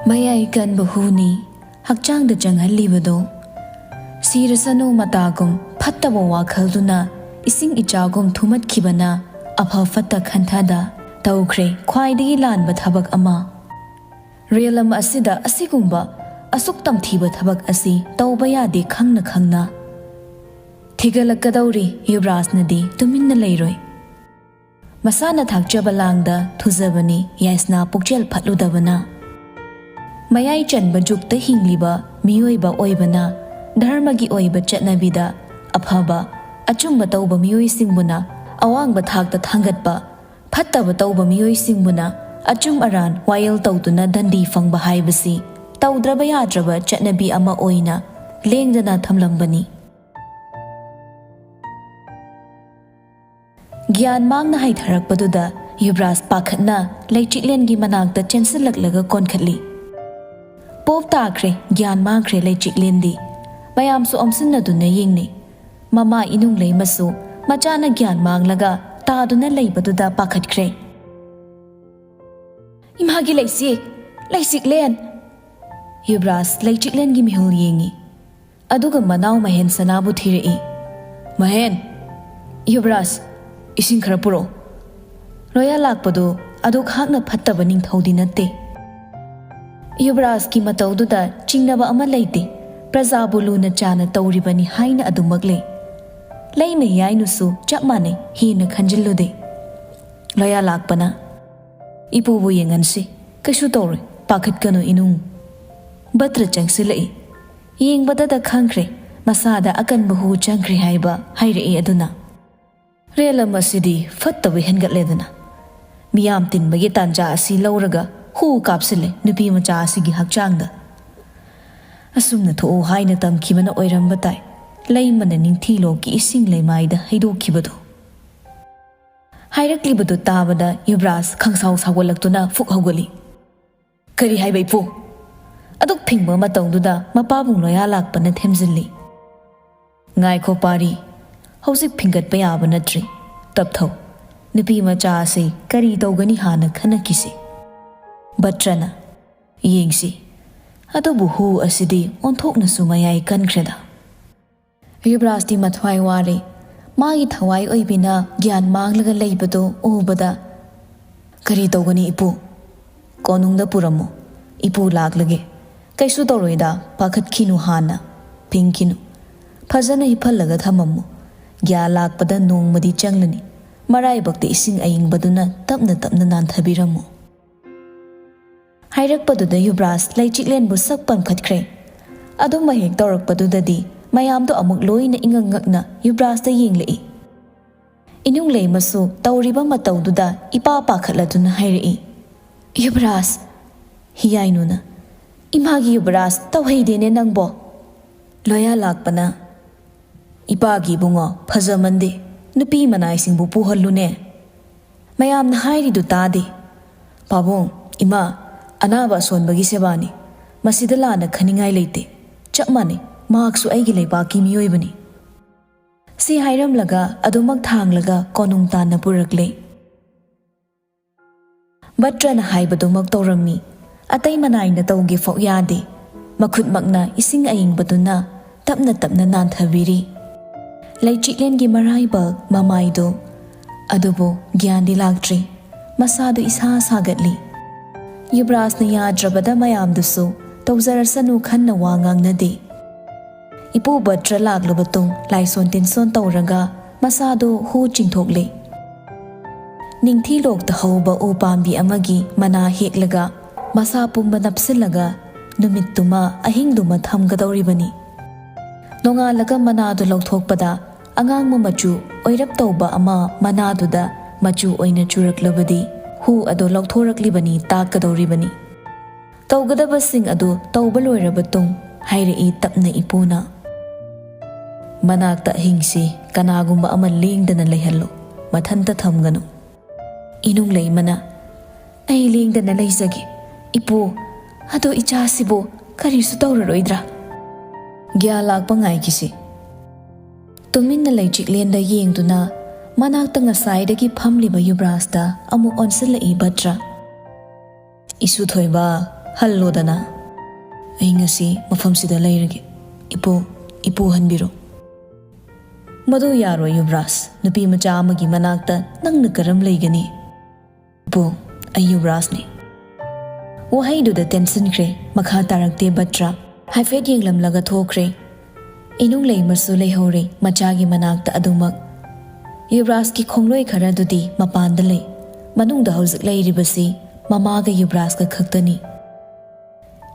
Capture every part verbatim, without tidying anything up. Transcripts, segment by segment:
ꯃꯌꯥꯏ ꯀꯟꯕ ꯍꯨꯅꯤ ꯍꯛꯆꯥꯡꯗ ꯆꯪꯍꯜꯂꯤꯕꯗꯣ꯫ ꯁꯤꯔꯁꯅꯨ ꯃꯇꯥꯒꯨꯝ ꯐꯠꯇꯕ ꯋꯥꯈꯜꯗꯨꯅ ꯏꯁꯤꯡ ꯏꯆꯥꯎꯒꯨꯝ ꯊꯨꯝꯃꯠꯈꯤꯕꯅ ꯑꯐ ꯐꯠꯇ ꯈꯟꯊꯗ ꯇꯧꯈ꯭ꯔꯦ ꯈ꯭ꯋꯥꯏꯗꯒꯤ ꯂꯥꯟꯕ ꯊꯕꯛ ꯑꯃ꯫ ꯔꯦꯂꯝ ꯑꯁꯤꯗ ꯑꯁꯤꯒꯨꯝꯕ ꯑꯁꯨꯛ ꯇꯝꯊꯤꯕ ꯊꯕꯛ ꯑꯁꯤ ꯇꯧꯕ ꯌꯥꯗꯦ ꯈꯪꯅ ꯈꯪꯅ꯫ ꯊꯤꯒꯠꯂꯛꯀꯗꯧꯔꯤ ꯌꯨꯕꯔꯥꯖꯅꯗꯤ ꯇꯨꯃꯤꯟꯅ ꯂꯩꯔꯣꯏ꯫ ꯃꯁꯥꯅ ꯊꯥꯛꯆꯕ ꯂꯥꯡꯗ ꯊꯨꯖꯕꯅꯤ ꯌꯥꯏꯁꯅꯥ ꯄꯨꯛꯆꯦꯜ ꯐꯠꯂꯨꯗꯕꯅ꯫ ꯃꯌꯥꯏ ꯆꯟꯕ ꯖꯨꯛꯇ ꯍꯤꯡꯂꯤꯕ ꯃꯤꯑꯣꯏꯕ ꯑꯣꯏꯕꯅ ꯙꯔꯃꯒꯤ ꯑꯣꯏꯕ ꯆꯠꯅꯕꯤꯗ ꯑꯐꯕ ꯑꯆꯨꯝꯕ ꯇꯧꯕ ꯃꯤꯑꯣꯏꯁꯤꯡꯕꯨꯅ ꯑꯋꯥꯡꯕ ꯊꯥꯛꯇ ꯊꯥꯡꯒꯠꯄ, ꯐꯠꯇꯕ ꯇꯧꯕ ꯃꯤꯑꯣꯏꯁꯤꯡꯕꯨꯅ ꯑꯆꯨꯝ ꯑꯔꯥꯟ ꯋꯥꯌꯦꯜ ꯇꯧꯗꯨꯅ ꯗꯟꯗꯤ ꯐꯪꯕ ꯍꯥꯏꯕꯁꯤ ꯇꯧꯗ꯭ꯔꯕ ꯌꯥꯗ꯭ꯔꯕ ꯆꯠꯅꯕꯤ ꯑꯃ ꯑꯣꯏꯅ ꯂꯦꯡꯗꯅ ꯊꯝꯂꯝꯕꯅꯤ꯫ ꯒ꯭ꯌꯥꯟ ꯃꯥꯡꯅ ꯍꯥꯏꯊꯔꯛꯄꯗꯨꯗ ꯌꯨꯕꯔꯥꯖ ꯄꯥꯈꯠꯅ ꯂꯩꯆꯤꯛꯂꯦꯟꯒꯤ ꯃꯅꯥꯛꯇ ꯆꯦꯟꯁꯤꯜꯂꯛꯂꯒ ꯀꯣꯟꯈꯠꯂꯤ꯫ ꯄꯣꯞ ꯇꯥꯈ꯭ꯔꯦ, ꯒ꯭ꯌꯥꯟ ꯃꯥꯡꯈ꯭ꯔꯦ ꯂꯩꯆꯤꯛꯂꯦꯟꯗꯤ꯫ ꯃꯌꯥꯝꯁꯨ ꯑꯣꯝꯁꯤꯟꯅꯗꯨꯅ ꯌꯦꯡꯅꯩ꯫ ꯃꯃꯥ ꯏꯅꯨꯡ ꯂꯩꯃꯁꯨ ꯃꯆꯥꯅ ꯒ꯭ꯌꯥꯟ ꯃꯥꯡꯂꯒ ꯇꯥꯗꯨꯅ ꯂꯩꯕꯗꯨꯗ ꯄꯥꯈꯠꯈ꯭ꯔꯦ꯫ "ꯏꯃꯥꯒꯤ ꯂꯩꯆꯤꯛ, ꯂꯩꯆꯤꯛꯂꯦꯟ!" ꯌꯨꯕꯔꯥꯖ ꯂꯩꯆꯤꯛꯂꯦꯟꯒꯤ ꯃꯤꯍꯨꯜ ꯌꯦꯡꯉꯤ꯫ ꯑꯗꯨꯒ ꯃꯅꯥꯎ ꯃꯍꯦꯟ ꯁꯅꯥꯕꯨ ꯊꯤꯔꯛꯏ꯫ "ꯃꯍꯦꯟ!" "ꯌꯨꯕꯔꯥꯖ, ꯏꯁꯤꯡ ꯈꯔ ꯄꯨꯔꯛꯑꯣ꯫" ꯂꯣꯌꯥ ꯂꯥꯛꯄꯗꯨ ꯑꯗꯨꯛ ꯍꯥꯛꯅ ꯐꯠꯇꯕ ꯅꯤꯡꯊꯧꯗꯤ ꯅꯠꯇꯦ꯫ ꯌꯨꯕꯔꯥꯖꯀꯤ ꯃꯇꯧꯗꯨꯗ ꯆꯤꯡꯅꯕ ꯑꯃ ꯂꯩꯇꯦ꯫ ꯄ꯭ꯔꯖꯥꯕꯨ ꯂꯨꯅ ꯆꯥꯅ ꯇꯧꯔꯤꯕꯅꯤ ꯍꯥꯏꯅ ꯑꯗꯨꯃꯛ ꯂꯩ꯫ ꯂꯩꯃ ꯌꯥꯏꯅꯨꯁꯨ ꯆꯞ ꯃꯥꯟꯅꯩ, ꯍꯦꯟꯅ ꯈꯟꯖꯤꯜꯂꯨꯗꯦ꯫ ꯂꯣꯌꯥ ꯂꯥꯛꯄꯅ, "ꯏꯄꯨꯕꯨ ꯌꯦꯡꯍꯟꯁꯤ, ꯀꯩꯁꯨ ꯇꯧꯔꯣꯏ, ꯄꯥꯈꯠꯀꯅꯨ ꯏꯅꯨꯡ꯫" ꯕꯠꯇ꯭ꯔ ꯆꯪꯁꯤꯜꯂꯛꯏ꯫ ꯌꯦꯡꯕꯗꯗ ꯈꯪꯈ꯭ꯔꯦ, ꯃꯁꯥꯗ ꯑꯀꯟꯕ ꯍꯨ ꯆꯪꯈ꯭ꯔꯦ ꯍꯥꯏꯕ ꯍꯥꯏꯔꯛꯏ ꯑꯗꯨꯅ꯫ "ꯔꯦꯂꯝ ꯑꯁꯤꯗꯤ ꯐꯠꯇꯕ ꯍꯦꯟꯒꯠꯂꯦꯗꯅ꯫ ꯃꯤꯌꯥꯝ ꯇꯤꯟꯕꯒꯤ ꯇꯥꯟꯖꯥ ꯑꯁꯤ ꯂꯧꯔꯒ ꯍꯨ ꯀꯥꯞꯁꯤꯜꯂꯦ ꯅꯨꯄꯤ ꯃꯆꯥ ꯑꯁꯤꯒꯤ ꯍꯛꯆꯥꯡꯗ꯫ ꯑꯁꯨꯝꯅ ꯊꯣꯛꯎ ꯍꯥꯏꯅ ꯇꯝꯈꯤꯕꯅ ꯑꯣꯏꯔꯝꯕ ꯇꯥꯏ, ꯂꯩꯃꯅ ꯅꯤꯡꯊꯤꯂꯣꯛꯀꯤ ꯏꯁꯤꯡ ꯂꯩꯃꯥꯏꯗ ꯍꯩꯗꯣꯛꯈꯤꯕꯗꯨ꯫" ꯍꯥꯏꯔꯛꯂꯤꯕꯗꯨ ꯇꯥꯕꯗ ꯌꯨꯕꯔꯥꯖ ꯈꯪꯁꯥꯎ ꯁꯥꯎꯒꯠꯂꯛꯇꯨꯅ ꯐꯨꯛ ꯍꯧꯒꯠꯂꯤ꯫ "ꯀꯔꯤ ꯍꯥꯏꯕ ꯏꯄꯨ?" ꯑꯗꯨꯛ ꯐꯤꯡꯕ ꯃꯇꯧꯗꯨꯗ ꯃꯄꯥꯕꯨꯡ ꯂꯣꯌꯥ ꯂꯥꯛꯄꯅ ꯊꯦꯝꯖꯤꯜꯂꯤ꯫ "ꯉꯥꯏꯈꯣ ꯄꯥꯔꯤ, ꯍꯧꯖꯤꯛ ꯐꯤꯡꯒꯠꯄ ꯌꯥꯕ ꯅꯠꯇ꯭ꯔꯤ꯫ ꯇꯞꯊꯧ, ꯅꯨꯄꯤ ꯃꯆꯥ ꯑꯁꯤ ꯀꯔꯤ ꯇꯧꯒꯅꯤ ꯍꯥꯟꯅ ꯈꯟꯅꯈꯤꯁꯤ꯫" ꯕꯠꯇ꯭ꯔꯅ, ꯌꯦꯡꯁꯤ꯫ ꯑꯗꯨꯕꯨ ꯍꯨ ꯑꯁꯤꯗꯤ ꯑꯣꯟꯊꯣꯛꯅꯁꯨ ꯃꯌꯥꯏ ꯀꯟꯈ꯭ꯔꯦꯗ꯫ ꯌꯨꯕꯔꯥꯖꯇꯤ ꯃꯊ꯭ꯋꯥꯏ ꯋꯥꯔꯦ꯫ ꯃꯥꯒꯤ ꯊꯋꯥꯏ ꯑꯣꯏꯕꯤꯅ ꯒ꯭ꯌꯥꯟ ꯃꯥꯡꯂꯒ ꯂꯩꯕꯗꯨ ꯎꯕꯗ, "ꯀꯔꯤ ꯇꯧꯒꯅꯤ ꯏꯄꯨ?" "ꯀꯣꯅꯨꯡꯗ ꯄꯨꯔꯝꯃꯨ꯫ ꯏꯄꯨ ꯂꯥꯛꯂꯒꯦ꯫ ꯀꯩꯁꯨ ꯇꯧꯔꯣꯏꯗ, ꯄꯥꯈꯠꯈꯤꯅꯨ ꯍꯥꯟꯅ꯫ ꯐꯤꯡꯈꯤꯅꯨ꯫ ꯐꯖꯅ ꯍꯤꯞꯍꯜꯂꯒ ꯊꯝꯃꯝꯃꯨ꯫ ꯒ꯭ꯌꯥ ꯂꯥꯛꯄꯗ ꯅꯣꯡꯃꯗꯤ ꯆꯪꯂꯅꯤ꯫ ꯃꯔꯥꯏꯕꯛꯇ ꯏꯁꯤꯡ ꯑꯏꯪꯕꯗꯨꯅ ꯇꯞꯅ ꯇꯞꯅ ꯅꯥꯟꯊꯕꯤꯔꯝꯃꯨ꯫" ꯍꯥꯏꯔꯛꯄꯗꯨꯗ ꯌꯨꯕꯔꯥꯖ ꯂꯩꯆꯤꯛꯂꯦꯟꯕꯨ ꯁꯛ ꯄꯝꯈꯠꯈ꯭ꯔꯦ꯫ ꯑꯗꯨꯝꯕ ꯍꯦꯛ ꯇꯧꯔꯛꯄꯗꯨꯗꯗꯤ ꯃꯌꯥꯝꯗꯣ ꯑꯃꯨꯛ ꯂꯣꯏꯅ ꯏꯉꯛ ꯉꯛꯅ ꯌꯨꯕꯔꯥꯖꯇ ꯌꯦꯡꯂꯛꯏ꯫ ꯏꯅꯨꯡ ꯂꯩꯃꯁꯨ ꯇꯧꯔꯤꯕ ꯃꯇꯧꯗꯨꯗ ꯏꯄꯥ ꯄꯥꯈꯠꯂꯗꯨꯅ ꯍꯥꯏꯔꯛꯏ, "ꯌꯨꯕꯔꯥꯖ!" ꯍꯤꯌꯥꯏꯅꯨꯅ, "ꯏꯃꯥꯒꯤ ꯌꯨꯕꯔꯥꯖ, ꯇꯧꯍꯩꯗꯦꯅꯦ ꯅꯪꯕꯣ!" ꯂꯣꯌꯥ ꯂꯥꯛꯄꯅ, "ꯏꯄꯥꯒꯤ ꯏꯕꯨꯡꯉꯣ, ꯐꯖꯃꯟꯗꯦ, ꯅꯨꯄꯤ ꯃꯅꯥꯏꯁꯤꯡꯕꯨ ꯄꯨꯍꯜꯂꯨꯅꯦ꯫ ꯃꯌꯥꯝꯅ ꯍꯥꯏꯔꯤꯗꯨ ꯇꯥꯗꯦ꯫ ꯄꯥꯕꯨꯡ, ꯏꯃꯥ, ꯑꯅꯥꯕ ꯑꯁꯣꯟꯕꯒꯤ ꯁꯦꯕꯥꯅꯤ꯫ ꯃꯁꯤꯗ ꯂꯥꯟꯅ ꯈꯟꯅꯤꯡꯉꯥꯏ ꯂꯩꯇꯦ꯫ ꯆꯞ ꯃꯥꯟꯅꯩ, ꯃꯍꯥꯛꯁꯨ ꯑꯩꯒꯤ ꯂꯩꯕꯥꯛꯀꯤ ꯃꯤꯑꯣꯏꯕꯅꯤ꯫" ꯁꯤ ꯍꯥꯏꯔꯝꯂꯒ ꯑꯗꯨꯃꯛ ꯊꯥꯡꯂꯒ ꯀꯣꯅꯨꯡ ꯇꯥꯟꯅ ꯄꯨꯔꯛꯂꯦ꯫ ꯚꯠꯇ꯭ꯔꯅ ꯍꯥꯏꯕꯗꯨꯃꯛ ꯇꯧꯔꯝꯃꯤ꯫ ꯑꯇꯩ ꯃꯅꯥꯏꯅ ꯇꯧꯒꯦ ꯐꯥꯎ ꯌꯥꯗꯦ꯫ ꯃꯈꯨꯠꯃꯛꯅ ꯏꯁꯤꯡ ꯑꯏꯪꯕꯗꯨꯅ ꯇꯞꯅ ꯇꯞꯅ ꯅꯥꯟꯊꯕꯤꯔꯤ꯫ ꯂꯩꯆꯤꯛꯂꯦꯟꯒꯤ ꯃꯔꯥꯏꯕꯛ ꯃꯃꯥꯏꯗꯨ꯫ ꯑꯗꯨꯕꯨ ꯒ꯭ꯌꯥꯟꯗꯤ ꯂꯥꯛꯇ꯭ꯔꯤ꯫ ꯃꯁꯥꯗꯨ ꯏꯁꯥ ꯁꯥꯒꯠꯂꯤ꯫ ꯌꯨꯕꯔꯥꯖꯅ ꯌꯥꯗ꯭ꯔꯕꯗ ꯃꯌꯥꯝꯗꯨꯁꯨ ꯇꯧꯖꯔꯁꯅꯨ ꯈꯟꯅ ꯋꯥ ꯉꯥꯡꯅꯗꯦ꯫ ꯏꯄꯨ ꯚꯠꯇ꯭ꯔ ꯂꯥꯛꯂꯕ ꯇꯨꯡ ꯂꯥꯏꯁꯣꯟ ꯇꯤꯟꯁꯣꯟ ꯇꯧꯔꯒ ꯃꯁꯥꯗꯨ ꯍꯨ ꯆꯤꯡꯊꯣꯛꯂꯦ꯫ ꯅꯤꯡꯊꯤ ꯂꯣꯛꯇ ꯍꯧꯕ ꯎ ꯄꯥꯝꯕꯤ ꯑꯃꯒꯤ ꯃꯅꯥ ꯍꯦꯛꯂꯒ ꯃꯁꯥ ꯄꯨꯝꯕ ꯅꯞꯁꯤꯜꯂꯒ ꯅꯨꯃꯤꯠꯇꯨꯃ ꯑꯍꯤꯡꯗꯨꯃ ꯊꯝꯒꯗꯧꯔꯤꯕꯅꯤ꯫ ꯅꯣꯡꯉꯥꯜꯂꯒ ꯃꯅꯥꯗꯨ ꯂꯧꯊꯣꯛꯄꯗ ꯑꯉꯥꯡꯕ ꯃꯆꯨ ꯑꯣꯏꯔꯞ ꯇꯧꯕ ꯑꯃ ꯃꯅꯥꯗꯨꯗ ꯃꯆꯨ ꯑꯣꯏꯅ ꯆꯨꯔꯛꯂꯕꯗꯤ ꯍꯨ ꯑꯗꯨ ꯂꯧꯊꯣꯔꯛꯂꯤꯕꯅꯤ ꯇꯥꯛꯀꯗꯧꯔꯤꯕꯅꯤ꯫ ꯇꯧꯒꯗꯕꯁꯤꯡ ꯑꯗꯨ ꯇꯧꯕ ꯂꯣꯏꯔꯕ ꯇꯨꯡ ꯍꯥꯏꯔꯛꯏ ꯇꯞꯅ ꯏꯄꯨꯅ, "ꯃꯅꯥꯛꯇ ꯑꯍꯤꯡꯁꯤ ꯀꯅꯥꯒꯨꯝꯕ ꯑꯃ ꯂꯦꯡꯗꯅ ꯂꯩꯍꯜꯂꯨ, ꯃꯊꯟꯇ ꯊꯝꯒꯅꯨ꯫" ꯏꯅꯨꯡ ꯂꯩꯃꯅ, "ꯑꯩ ꯂꯦꯡꯗꯅ ꯂꯩꯖꯒꯦ, ꯏꯄꯨ꯫ ꯑꯗꯣ ꯏꯆꯥꯁꯤꯕꯨ ꯀꯔꯤꯁꯨ ꯇꯧꯔꯔꯣꯏꯗ꯭ꯔꯥ?" ꯒ꯭ꯌꯥꯟ ꯂꯥꯛꯄ ꯉꯥꯏꯈꯤꯁꯤ꯫ ꯇꯨꯃꯤꯟꯅ ꯂꯩꯆꯤꯛꯂꯦꯟꯗ ꯌꯦꯡꯗꯨꯅ ꯃꯅꯥꯛꯇ ꯉꯁꯥꯏꯗꯒꯤ ꯐꯝꯂꯤꯕ ꯌꯨꯕꯔꯥꯖꯇ ꯑꯃꯨꯛ ꯑꯣꯟꯁꯤꯜꯂꯛꯏ ꯚꯠꯇ꯭ꯔ꯫ "ꯏꯁꯨ ꯊꯣꯏꯕ, "ꯍꯜꯂꯣꯗꯅ, ꯑꯩ ꯉꯁꯤ ꯃꯐꯝꯁꯤꯗ ꯂꯩꯔꯒꯦ꯫ ꯏꯄꯨ, ꯏꯄꯨ ꯍꯟꯕꯤꯔꯣ꯫" "ꯃꯗꯨ ꯌꯥꯔꯣꯏ ꯌꯨꯕꯔꯥꯖ, ꯅꯨꯄꯤ ꯃꯆꯥ ꯑꯃꯒꯤ ꯃꯅꯥꯛꯇ ꯅꯪꯅ ꯀꯔꯝ ꯂꯩꯒꯅꯤ?" "ꯏꯄꯨ, ꯑꯩ ꯌꯨꯕꯔꯥꯖꯅꯤ꯫" ꯋꯥꯍꯩꯗꯨꯗ ꯇꯦꯟꯁꯤꯟꯈ꯭ꯔꯦ, ꯃꯈꯥ ꯇꯥꯔꯛꯇꯦ ꯕꯠꯇ꯭ꯔꯥ꯫ ꯍꯥꯏꯐꯦꯠ ꯌꯦꯡꯂꯝꯂꯒ ꯊꯣꯛꯈ꯭ꯔꯦ꯫ ꯏꯅꯨꯡ ꯂꯩꯃꯁꯨ ꯂꯩꯍꯧꯔꯦ ꯃꯆꯥꯒꯤ ꯃꯅꯥꯛꯇ ꯑꯗꯨꯃꯛ꯫ ꯌꯨꯕꯔꯥꯖꯀꯤ ꯈꯣꯡꯂꯣꯏ ꯈꯔꯗꯨꯗꯤ ꯃꯄꯥꯟꯗ ꯂꯩ꯫ ꯃꯅꯨꯡꯗ ꯍꯧꯖꯤꯛ ꯂꯩꯔꯤꯕꯁꯤ ꯃꯃꯥꯒ ꯌꯨꯕꯔꯥꯖꯀ ꯈꯛꯇꯅꯤ꯫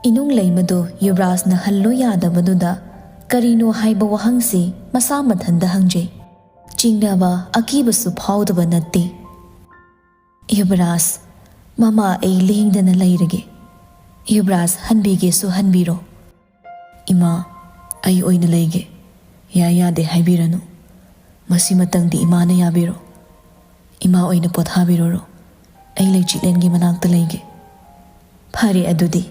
ꯏꯅꯨꯡ ꯂꯩꯃꯗꯨ ꯌꯨꯕꯔꯥꯖꯅ ꯍꯜꯂꯣ ꯌꯥꯗꯕꯗꯨꯗ ꯀꯔꯤꯅꯣ ꯍꯥꯏꯕ ꯋꯥꯍꯪꯁꯤ ꯃꯁꯥ ꯃꯊꯟꯗ ꯍꯪꯖꯩ꯫ ꯆꯤꯡꯅꯕ, ꯑꯀꯤꯕꯁꯨ ꯐꯥꯎꯗꯕ ꯅꯠꯇꯦ꯫ "ꯌꯨꯕꯔꯥꯖ, ꯃꯃꯥ ꯑꯩ ꯂꯦꯡꯗꯅ ꯂꯩꯔꯒꯦ꯫ ꯌꯨꯕꯔꯥꯖ ꯍꯟꯕꯤꯒꯦꯁꯨ ꯍꯟꯕꯤꯔꯣ꯫" "ꯏꯃꯥ, ꯑꯩ ꯑꯣꯏꯅ ꯂꯩꯒꯦ꯫ ꯌꯥꯏ ꯌꯥꯗꯦ ꯍꯥꯏꯕꯤꯔꯅꯨ꯫ ꯃꯁꯤꯃꯇꯪꯗꯤ ꯏꯃꯥꯅ ꯌꯥꯕꯤꯔꯣ꯫ ꯏꯃꯥ ꯑꯣꯏꯅ ꯄꯣꯊꯥꯕꯤꯔꯨꯔꯣ꯫ ꯑꯩ ꯂꯩꯆꯤꯛꯂꯦꯟꯒꯤ ꯃꯅꯥꯛꯇ ꯂꯩꯒꯦ꯫" "ꯐꯔꯦ ꯑꯗꯨꯗꯤ,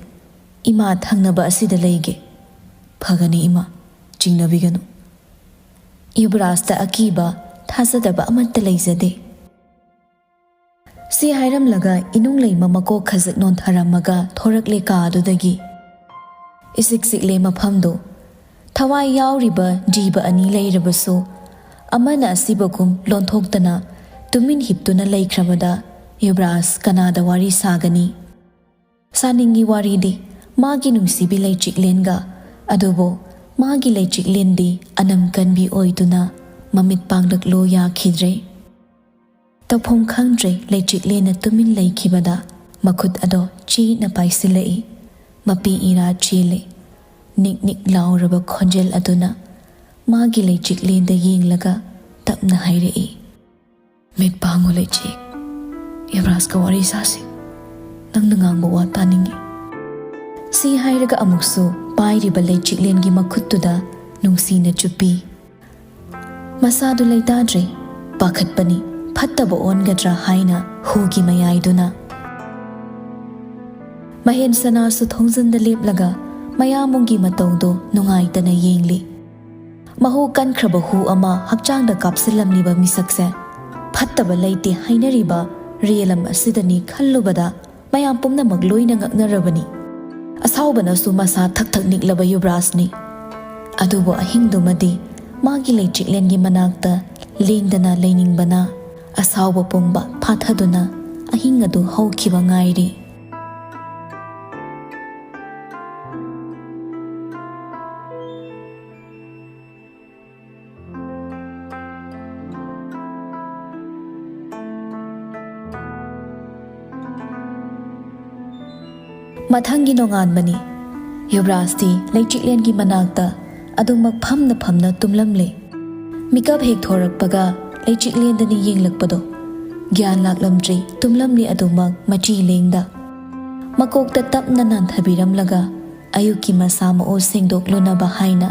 ꯏꯃꯥ ꯊꯪꯅꯕ ꯑꯁꯤꯗ ꯂꯩꯒꯦ꯫" "ꯐꯒꯅꯤ ꯏꯃꯥ, ꯆꯤꯡꯅꯕꯤꯒꯅꯨ꯫" ꯌꯨꯕꯔꯥꯖꯇ ꯑꯀꯤꯕ, ꯊꯥꯖꯗꯕ ꯑꯃꯠꯇ ꯂꯩꯖꯗꯦ꯫ ꯁꯤ ꯍꯥꯏꯔꯝꯂꯒ ꯏꯅꯨꯡ ꯂꯩꯃ ꯃꯀꯣꯛ ꯈꯖꯤꯛ ꯅꯣꯟꯊꯔꯝꯃꯒ ꯊꯣꯔꯛꯂꯦ ꯀꯥ ꯑꯗꯨꯗꯒꯤ꯫ ꯏꯆꯤꯛ ꯆꯤꯛꯂꯦ ꯃꯐꯝꯗꯨ꯫ ꯊꯋꯥꯏ ꯌꯥꯎꯔꯤꯕ ꯖꯤꯕ ꯑꯅꯤ ꯂꯩꯔꯕꯁꯨ, ꯑꯃꯅ ꯑꯁꯤꯕꯒꯨꯝ ꯂꯣꯟꯊꯣꯛꯇꯅ ꯇꯨꯃꯤꯟ ꯍꯤꯞꯇꯨꯅ ꯂꯩꯈ꯭ꯔꯕꯗ ꯌꯨꯕꯔꯥꯖ ꯀꯅꯥꯗ ꯋꯥꯔꯤ ꯁꯥꯒꯅꯤ? ꯁꯥꯅꯤꯡꯉꯤ ꯋꯥꯔꯤꯗꯤ ꯃꯥꯒꯤ ꯅꯨꯡꯁꯤꯕꯤ ꯂꯩꯆꯤꯛꯂꯦꯟꯒ, ꯑꯗꯨꯕꯨ ꯃꯥꯒꯤ ꯂꯩꯆꯤꯛꯂꯦꯟꯗꯤ ꯑꯅꯝ ꯀꯟꯕꯤ ꯑꯣꯏꯗꯨꯅ ꯃꯃꯤꯠ ꯄꯥꯡꯂꯛꯂꯣ ꯌꯥꯈꯤꯗ꯭ꯔꯦ꯫ ꯇꯧꯐꯝ ꯈꯪꯗ꯭ꯔꯦ ꯂꯩꯆꯤꯛꯂꯦꯟꯅ ꯇꯨꯃꯤꯟ ꯂꯩꯈꯤꯕꯗ꯫ ꯃꯈꯨꯠ ꯑꯗꯣ ꯆꯦꯠꯅ ꯄꯥꯏꯁꯤꯜꯂꯛꯏ꯫ ꯃꯄꯤ ꯏꯔꯥ ꯆꯦꯜꯂꯦ꯫ ꯅꯤꯛ ꯅꯤꯛ ꯂꯥꯎꯔꯕ ꯈꯣꯟꯖꯦꯜ ꯑꯗꯨꯅ ꯃꯥꯒꯤ ꯂꯩꯆꯤꯛꯂꯦꯟꯗ ꯌꯦꯡꯂꯒ ꯇꯞꯅ ꯍꯥꯏꯔꯛꯏ, "ꯃꯤꯠ ꯄꯥꯡꯉꯨ ꯂꯩꯆꯤꯛ, ꯌꯨꯕꯔꯥꯖꯀ ꯋꯥꯔꯤ ꯁꯥꯁꯤ꯫ ꯅꯪꯅ ꯉꯥꯡꯕ ꯋꯥ ꯇꯥꯅꯤꯡꯉꯤ꯫" ꯁꯤ ꯍꯥꯏꯔꯒ ꯑꯃꯨꯛꯁꯨ ꯄꯥꯏꯔꯤꯕ ꯂꯩꯆꯤꯛꯂꯦꯟꯒꯤ ꯃꯈꯨꯠꯇꯨꯗ ꯅꯨꯡꯁꯤꯅ ꯆꯨꯞꯄꯤ꯫ ꯃꯁꯥꯗꯨ ꯂꯩꯇꯥꯗ꯭ꯔꯦ, ꯄꯥꯈꯠꯄꯅꯤ, ꯐꯠꯇꯕ ꯑꯣꯟꯒꯗ꯭ꯔꯥ ꯍꯥꯏꯅ ꯍꯨꯒꯤ ꯃꯌꯥꯏꯗꯨꯅ꯫ ꯃꯍꯦꯟ ꯁꯅꯥꯁꯨ ꯊꯣꯡꯖꯤꯟꯗ ꯂꯦꯞꯂꯒ ꯃꯌꯥꯝꯕꯨꯡꯒꯤ ꯃꯇꯧꯗꯨ ꯅꯨꯡꯉꯥꯏꯇꯅ ꯌꯦꯡꯂꯤ꯫ ꯃꯍꯨ ꯀꯟꯈ꯭ꯔꯕ ꯍꯨ ꯑꯃ ꯍꯛꯆꯥꯡꯗ ꯀꯥꯞꯁꯤꯜꯂꯝꯂꯤꯕ ꯃꯤꯁꯛꯁꯦ ꯐꯠꯇꯕ ꯂꯩꯇꯦ ꯍꯥꯏꯅꯔꯤꯕ ꯔꯦꯂꯝ ꯑꯁꯤꯗꯅꯤ ꯈꯜꯂꯨꯕꯗ ꯃꯌꯥꯝ ꯄꯨꯝꯅꯃꯛ ꯂꯣꯏꯅ ꯉꯛꯅꯔꯕꯅꯤ꯫ ꯑꯁꯥꯎꯕꯅꯁꯨ ꯃꯁꯥ ꯊꯛ ꯊꯛ ꯅꯤꯛꯂꯕ ꯌꯨꯕꯔꯥꯖꯅꯤ꯫ ꯑꯗꯨꯕꯨ ꯑꯍꯤꯡꯗꯨꯃꯗꯤ ꯃꯥꯒꯤ ꯂꯩꯆꯤꯛꯂꯦꯟꯒꯤ ꯃꯅꯥꯛꯇ ꯂꯦꯡꯗꯅ ꯂꯩꯅꯤꯡꯕꯅ ꯑꯁꯥꯎꯕ ꯄꯨꯝꯕ ꯐꯥꯊꯗꯨꯅ ꯑꯍꯤꯡ ꯑꯗꯨ ꯍꯧꯈꯤꯕ ꯉꯥꯏꯔꯤ꯫ ꯃꯊꯪꯒꯤ ꯅꯣꯡꯉꯥꯟꯕꯅꯤ꯫ ꯌꯨꯕꯔꯥꯖꯇꯤ ꯂꯩꯆꯤꯛꯂꯦꯟꯒꯤ ꯃꯅꯥꯛꯇ ꯑꯗꯨꯃꯛ ꯐꯝꯅ ꯐꯝꯅ ꯇꯨꯝꯂꯝꯂꯦ꯫ ꯃꯤꯀꯞ ꯍꯦꯛ ꯊꯣꯔꯛꯄꯒ ꯂꯩꯆꯤꯛꯂꯦꯟꯗꯅꯤ ꯌꯦꯡꯂꯛꯄꯗꯣ꯫ ꯒ꯭ꯌꯥꯟ ꯂꯥꯛꯂꯝꯗ꯭ꯔꯤ, ꯇꯨꯝꯂꯝꯂꯤ ꯑꯗꯨꯃꯛ ꯃꯆꯤ ꯂꯦꯡꯗ꯫ ꯃꯀꯣꯛꯇ ꯇꯞꯅ ꯅꯥꯟꯊꯕꯤꯔꯝꯂꯒ ꯑꯌꯨꯛꯀꯤ ꯃꯁꯥ ꯃꯎ ꯁꯦꯡꯗꯣꯛꯂꯨꯅꯕ ꯍꯥꯏꯅ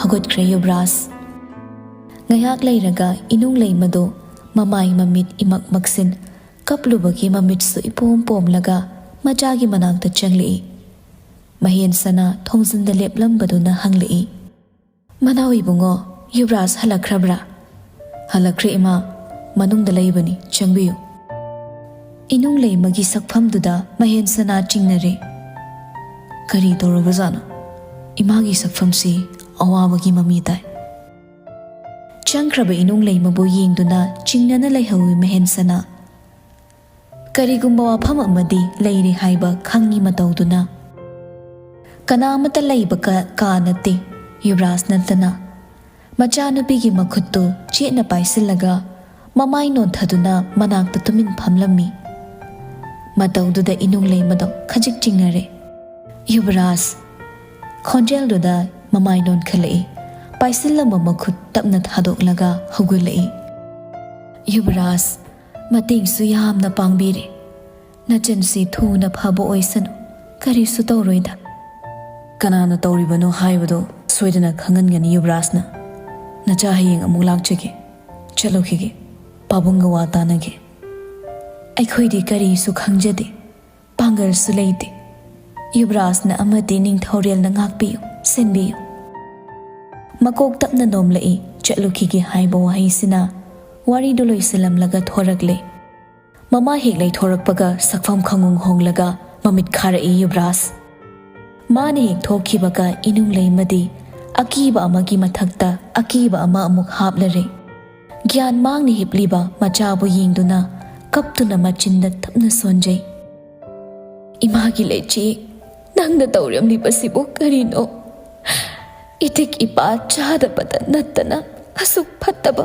ꯍꯧꯒꯠꯈ꯭ꯔꯦ ꯌꯨꯕꯔꯥꯖ꯫ ꯉꯥꯏꯍꯥꯛ ꯂꯩꯔꯒ ꯏꯅꯨꯡ ꯂꯩꯃꯗꯣ ꯃꯃꯥꯏ ꯃꯃꯤꯠ ꯏꯃꯛ ꯃꯛꯁꯤꯟ, ꯀꯞꯂꯨꯕꯒꯤ ꯃꯃꯤꯠꯁꯨ ꯏꯄꯣꯝ ꯄꯣꯝꯂꯒ ꯃꯆꯥꯒꯤ ꯃꯅꯥꯛꯇ ꯆꯪꯂꯛꯏ꯫ ꯃꯍꯦꯟ ꯁꯅꯥ ꯊꯣꯡꯖꯤꯟꯗ ꯂꯦꯞꯂꯝꯕꯗꯨꯅ ꯍꯪꯂꯛꯏ, "ꯃꯅꯥꯎ ꯏꯕꯨꯡꯉꯣ, ꯌꯨꯕꯔꯥꯖ ꯍꯜꯂꯛꯈ꯭ꯔꯕ꯭ꯔꯥ?" "ꯍꯜꯂꯛꯈ꯭ꯔꯦ ꯏꯃꯥ, ꯃꯅꯨꯡꯗ ꯂꯩꯕꯅꯤ, ꯆꯪꯕꯤꯌꯨ꯫" ꯏꯅꯨꯡ ꯂꯩꯃꯒꯤ ꯁꯛꯐꯝꯗꯨꯗ ꯃꯍꯦꯟ ꯁꯅꯥ ꯆꯤꯡꯅꯔꯦ꯫ "ꯀꯔꯤ ꯇꯧꯔꯕꯖꯥꯠꯅꯣ? ꯏꯃꯥꯒꯤ ꯁꯛꯐꯝꯁꯤ ꯑꯋꯥꯕꯒꯤ ꯃꯃꯤ ꯇꯥꯏ꯫" ꯆꯪꯈ꯭ꯔꯕ ꯏꯅꯨꯡ ꯂꯩꯃꯕꯨ ꯌꯦꯡꯗꯨꯅ ꯆꯤꯡꯅꯅ ꯂꯩꯍꯧꯏ ꯃꯍꯦꯟ ꯁꯅꯥ꯫ ꯀꯔꯤꯒꯨꯝꯕ ꯋꯥꯐꯝ ꯑꯃꯗꯤ ꯂꯩꯔꯦ ꯍꯥꯏꯕ ꯈꯪꯉꯤ ꯃꯇꯧꯗꯨꯅ꯫ ꯀꯅꯥ ꯑꯃꯠꯇ ꯂꯩꯕ ꯀ-, ꯀꯥ ꯅꯠꯇꯦ, ꯌꯨꯕꯔꯥꯖ ꯅꯠꯇꯅ꯫ ꯃꯆꯥꯅꯨꯄꯤꯒꯤ ꯃꯈꯨꯠꯇꯨ ꯆꯦꯠꯅ ꯄꯥꯏꯁꯤꯜꯂꯒ ꯃꯃꯥꯏ ꯅꯣꯟꯊꯗꯨꯅ ꯃꯅꯥꯛꯇ ꯇꯨꯃꯤꯟ ꯐꯝꯂꯝꯃꯤ꯫ ꯃꯇꯧꯗꯨꯗ ꯏꯅꯨꯡ ꯂꯩꯃꯗꯣ ꯈꯖꯤꯛ ꯆꯤꯡꯅꯔꯦ꯫ "ꯌꯨꯕꯔꯥꯖ!" ꯈꯣꯟꯖꯦꯜꯗꯨꯗ ꯃꯃꯥꯏ ꯅꯣꯟꯈꯠꯂꯛꯏ꯫ ꯄꯥꯏꯁꯤꯜꯂꯝꯕ ꯃꯈꯨꯠ ꯇꯞꯅ ꯊꯥꯗꯣꯛꯂꯒ ꯍꯧꯒꯠꯂꯛꯏ꯫ "ꯌꯨꯕꯔꯥꯖ, ꯃꯇꯦꯡꯁꯨ ꯌꯥꯝꯅ ꯄꯥꯡꯕꯤꯔꯦ꯫ ꯅꯆꯟꯁꯤ ꯊꯨꯅ ꯐꯕ ꯑꯣꯏꯁꯅꯨ꯫ ꯀꯔꯤꯁꯨ ꯇꯧꯔꯣꯏꯗ꯫" "ꯀꯅꯥꯅ ꯇꯧꯔꯤꯕꯅꯣ ꯍꯥꯏꯕꯗꯣ ꯁꯣꯏꯗꯅ ꯈꯪꯍꯟꯒꯅꯤ ꯌꯨꯕꯔꯥꯖꯅ꯫ ꯅꯆꯥ ꯍꯌꯦꯡ ꯑꯃꯨꯛ ꯂꯥꯛꯆꯒꯦ꯫ ꯆꯠꯂꯨꯈꯤꯒꯦ꯫ ꯄꯥꯕꯨꯡꯒ ꯋꯥ ꯇꯥꯅꯒꯦ꯫" "ꯑꯩꯈꯣꯏꯗꯤ ꯀꯔꯤꯁꯨ ꯈꯪꯖꯗꯦ, ꯄꯥꯡꯒꯜꯁꯨ ꯂꯩꯇꯦ꯫ ꯌꯨꯕꯔꯥꯖꯅ ꯑꯃꯗꯤ ꯅꯤꯡꯊꯧꯔꯦꯜꯅ ꯉꯥꯛꯄꯤꯌꯨ, ꯁꯦꯟꯕꯤꯌꯨ꯫" ꯃꯀꯣꯛ ꯇꯞꯅ ꯅꯣꯝꯂꯛꯏ꯫ "ꯆꯠꯂꯨꯈꯤꯒꯦ" ꯍꯥꯏꯕ ꯋꯥꯍꯩꯁꯤꯅ ꯋꯥꯔꯤꯗꯨ ꯂꯣꯏꯁꯤꯜꯂꯝꯂꯒ ꯊꯣꯔꯛꯂꯦ꯫ ꯃꯃꯥ ꯍꯦꯛ ꯂꯩꯊꯣꯔꯛꯄꯒ ꯁꯛꯐꯝ ꯈꯪꯍꯣꯡ ꯍꯣꯡꯂꯒ ꯃꯃꯤꯠ ꯈꯥꯔꯛꯏ ꯌꯨꯕꯔꯥꯖ꯫ ꯃꯥꯅ ꯍꯦꯛ ꯊꯣꯛꯈꯤꯕꯒ ꯏꯅꯨꯡ ꯂꯩꯃꯗꯤ ꯑꯀꯤꯕ ꯑꯃꯒꯤ ꯃꯊꯛꯇ ꯑꯀꯤꯕ ꯑꯃ ꯑꯃꯨꯛ ꯍꯥꯞꯂꯔꯦ꯫ ꯒ꯭ꯌꯥꯟ ꯃꯥꯡꯅ ꯍꯤꯞꯂꯤꯕ ꯃꯆꯥꯕꯨ ꯌꯦꯡꯗꯨꯅ ꯀꯞꯇꯨꯅ ꯃꯆꯤꯟꯗ ꯇꯞꯅ ꯁꯣꯟꯖꯩ꯫ "ꯏꯃꯥꯒꯤ ꯂꯩꯆꯤ, ꯅꯪꯅ ꯇꯧꯔꯝꯂꯤꯕꯁꯤꯕꯨ ꯀꯔꯤꯅꯣ? ꯏꯇꯤꯛ ꯏꯄꯥ ꯆꯥꯗꯕꯗ ꯅꯠꯇꯅ ꯑꯁꯨꯛ ꯐꯠꯇꯕ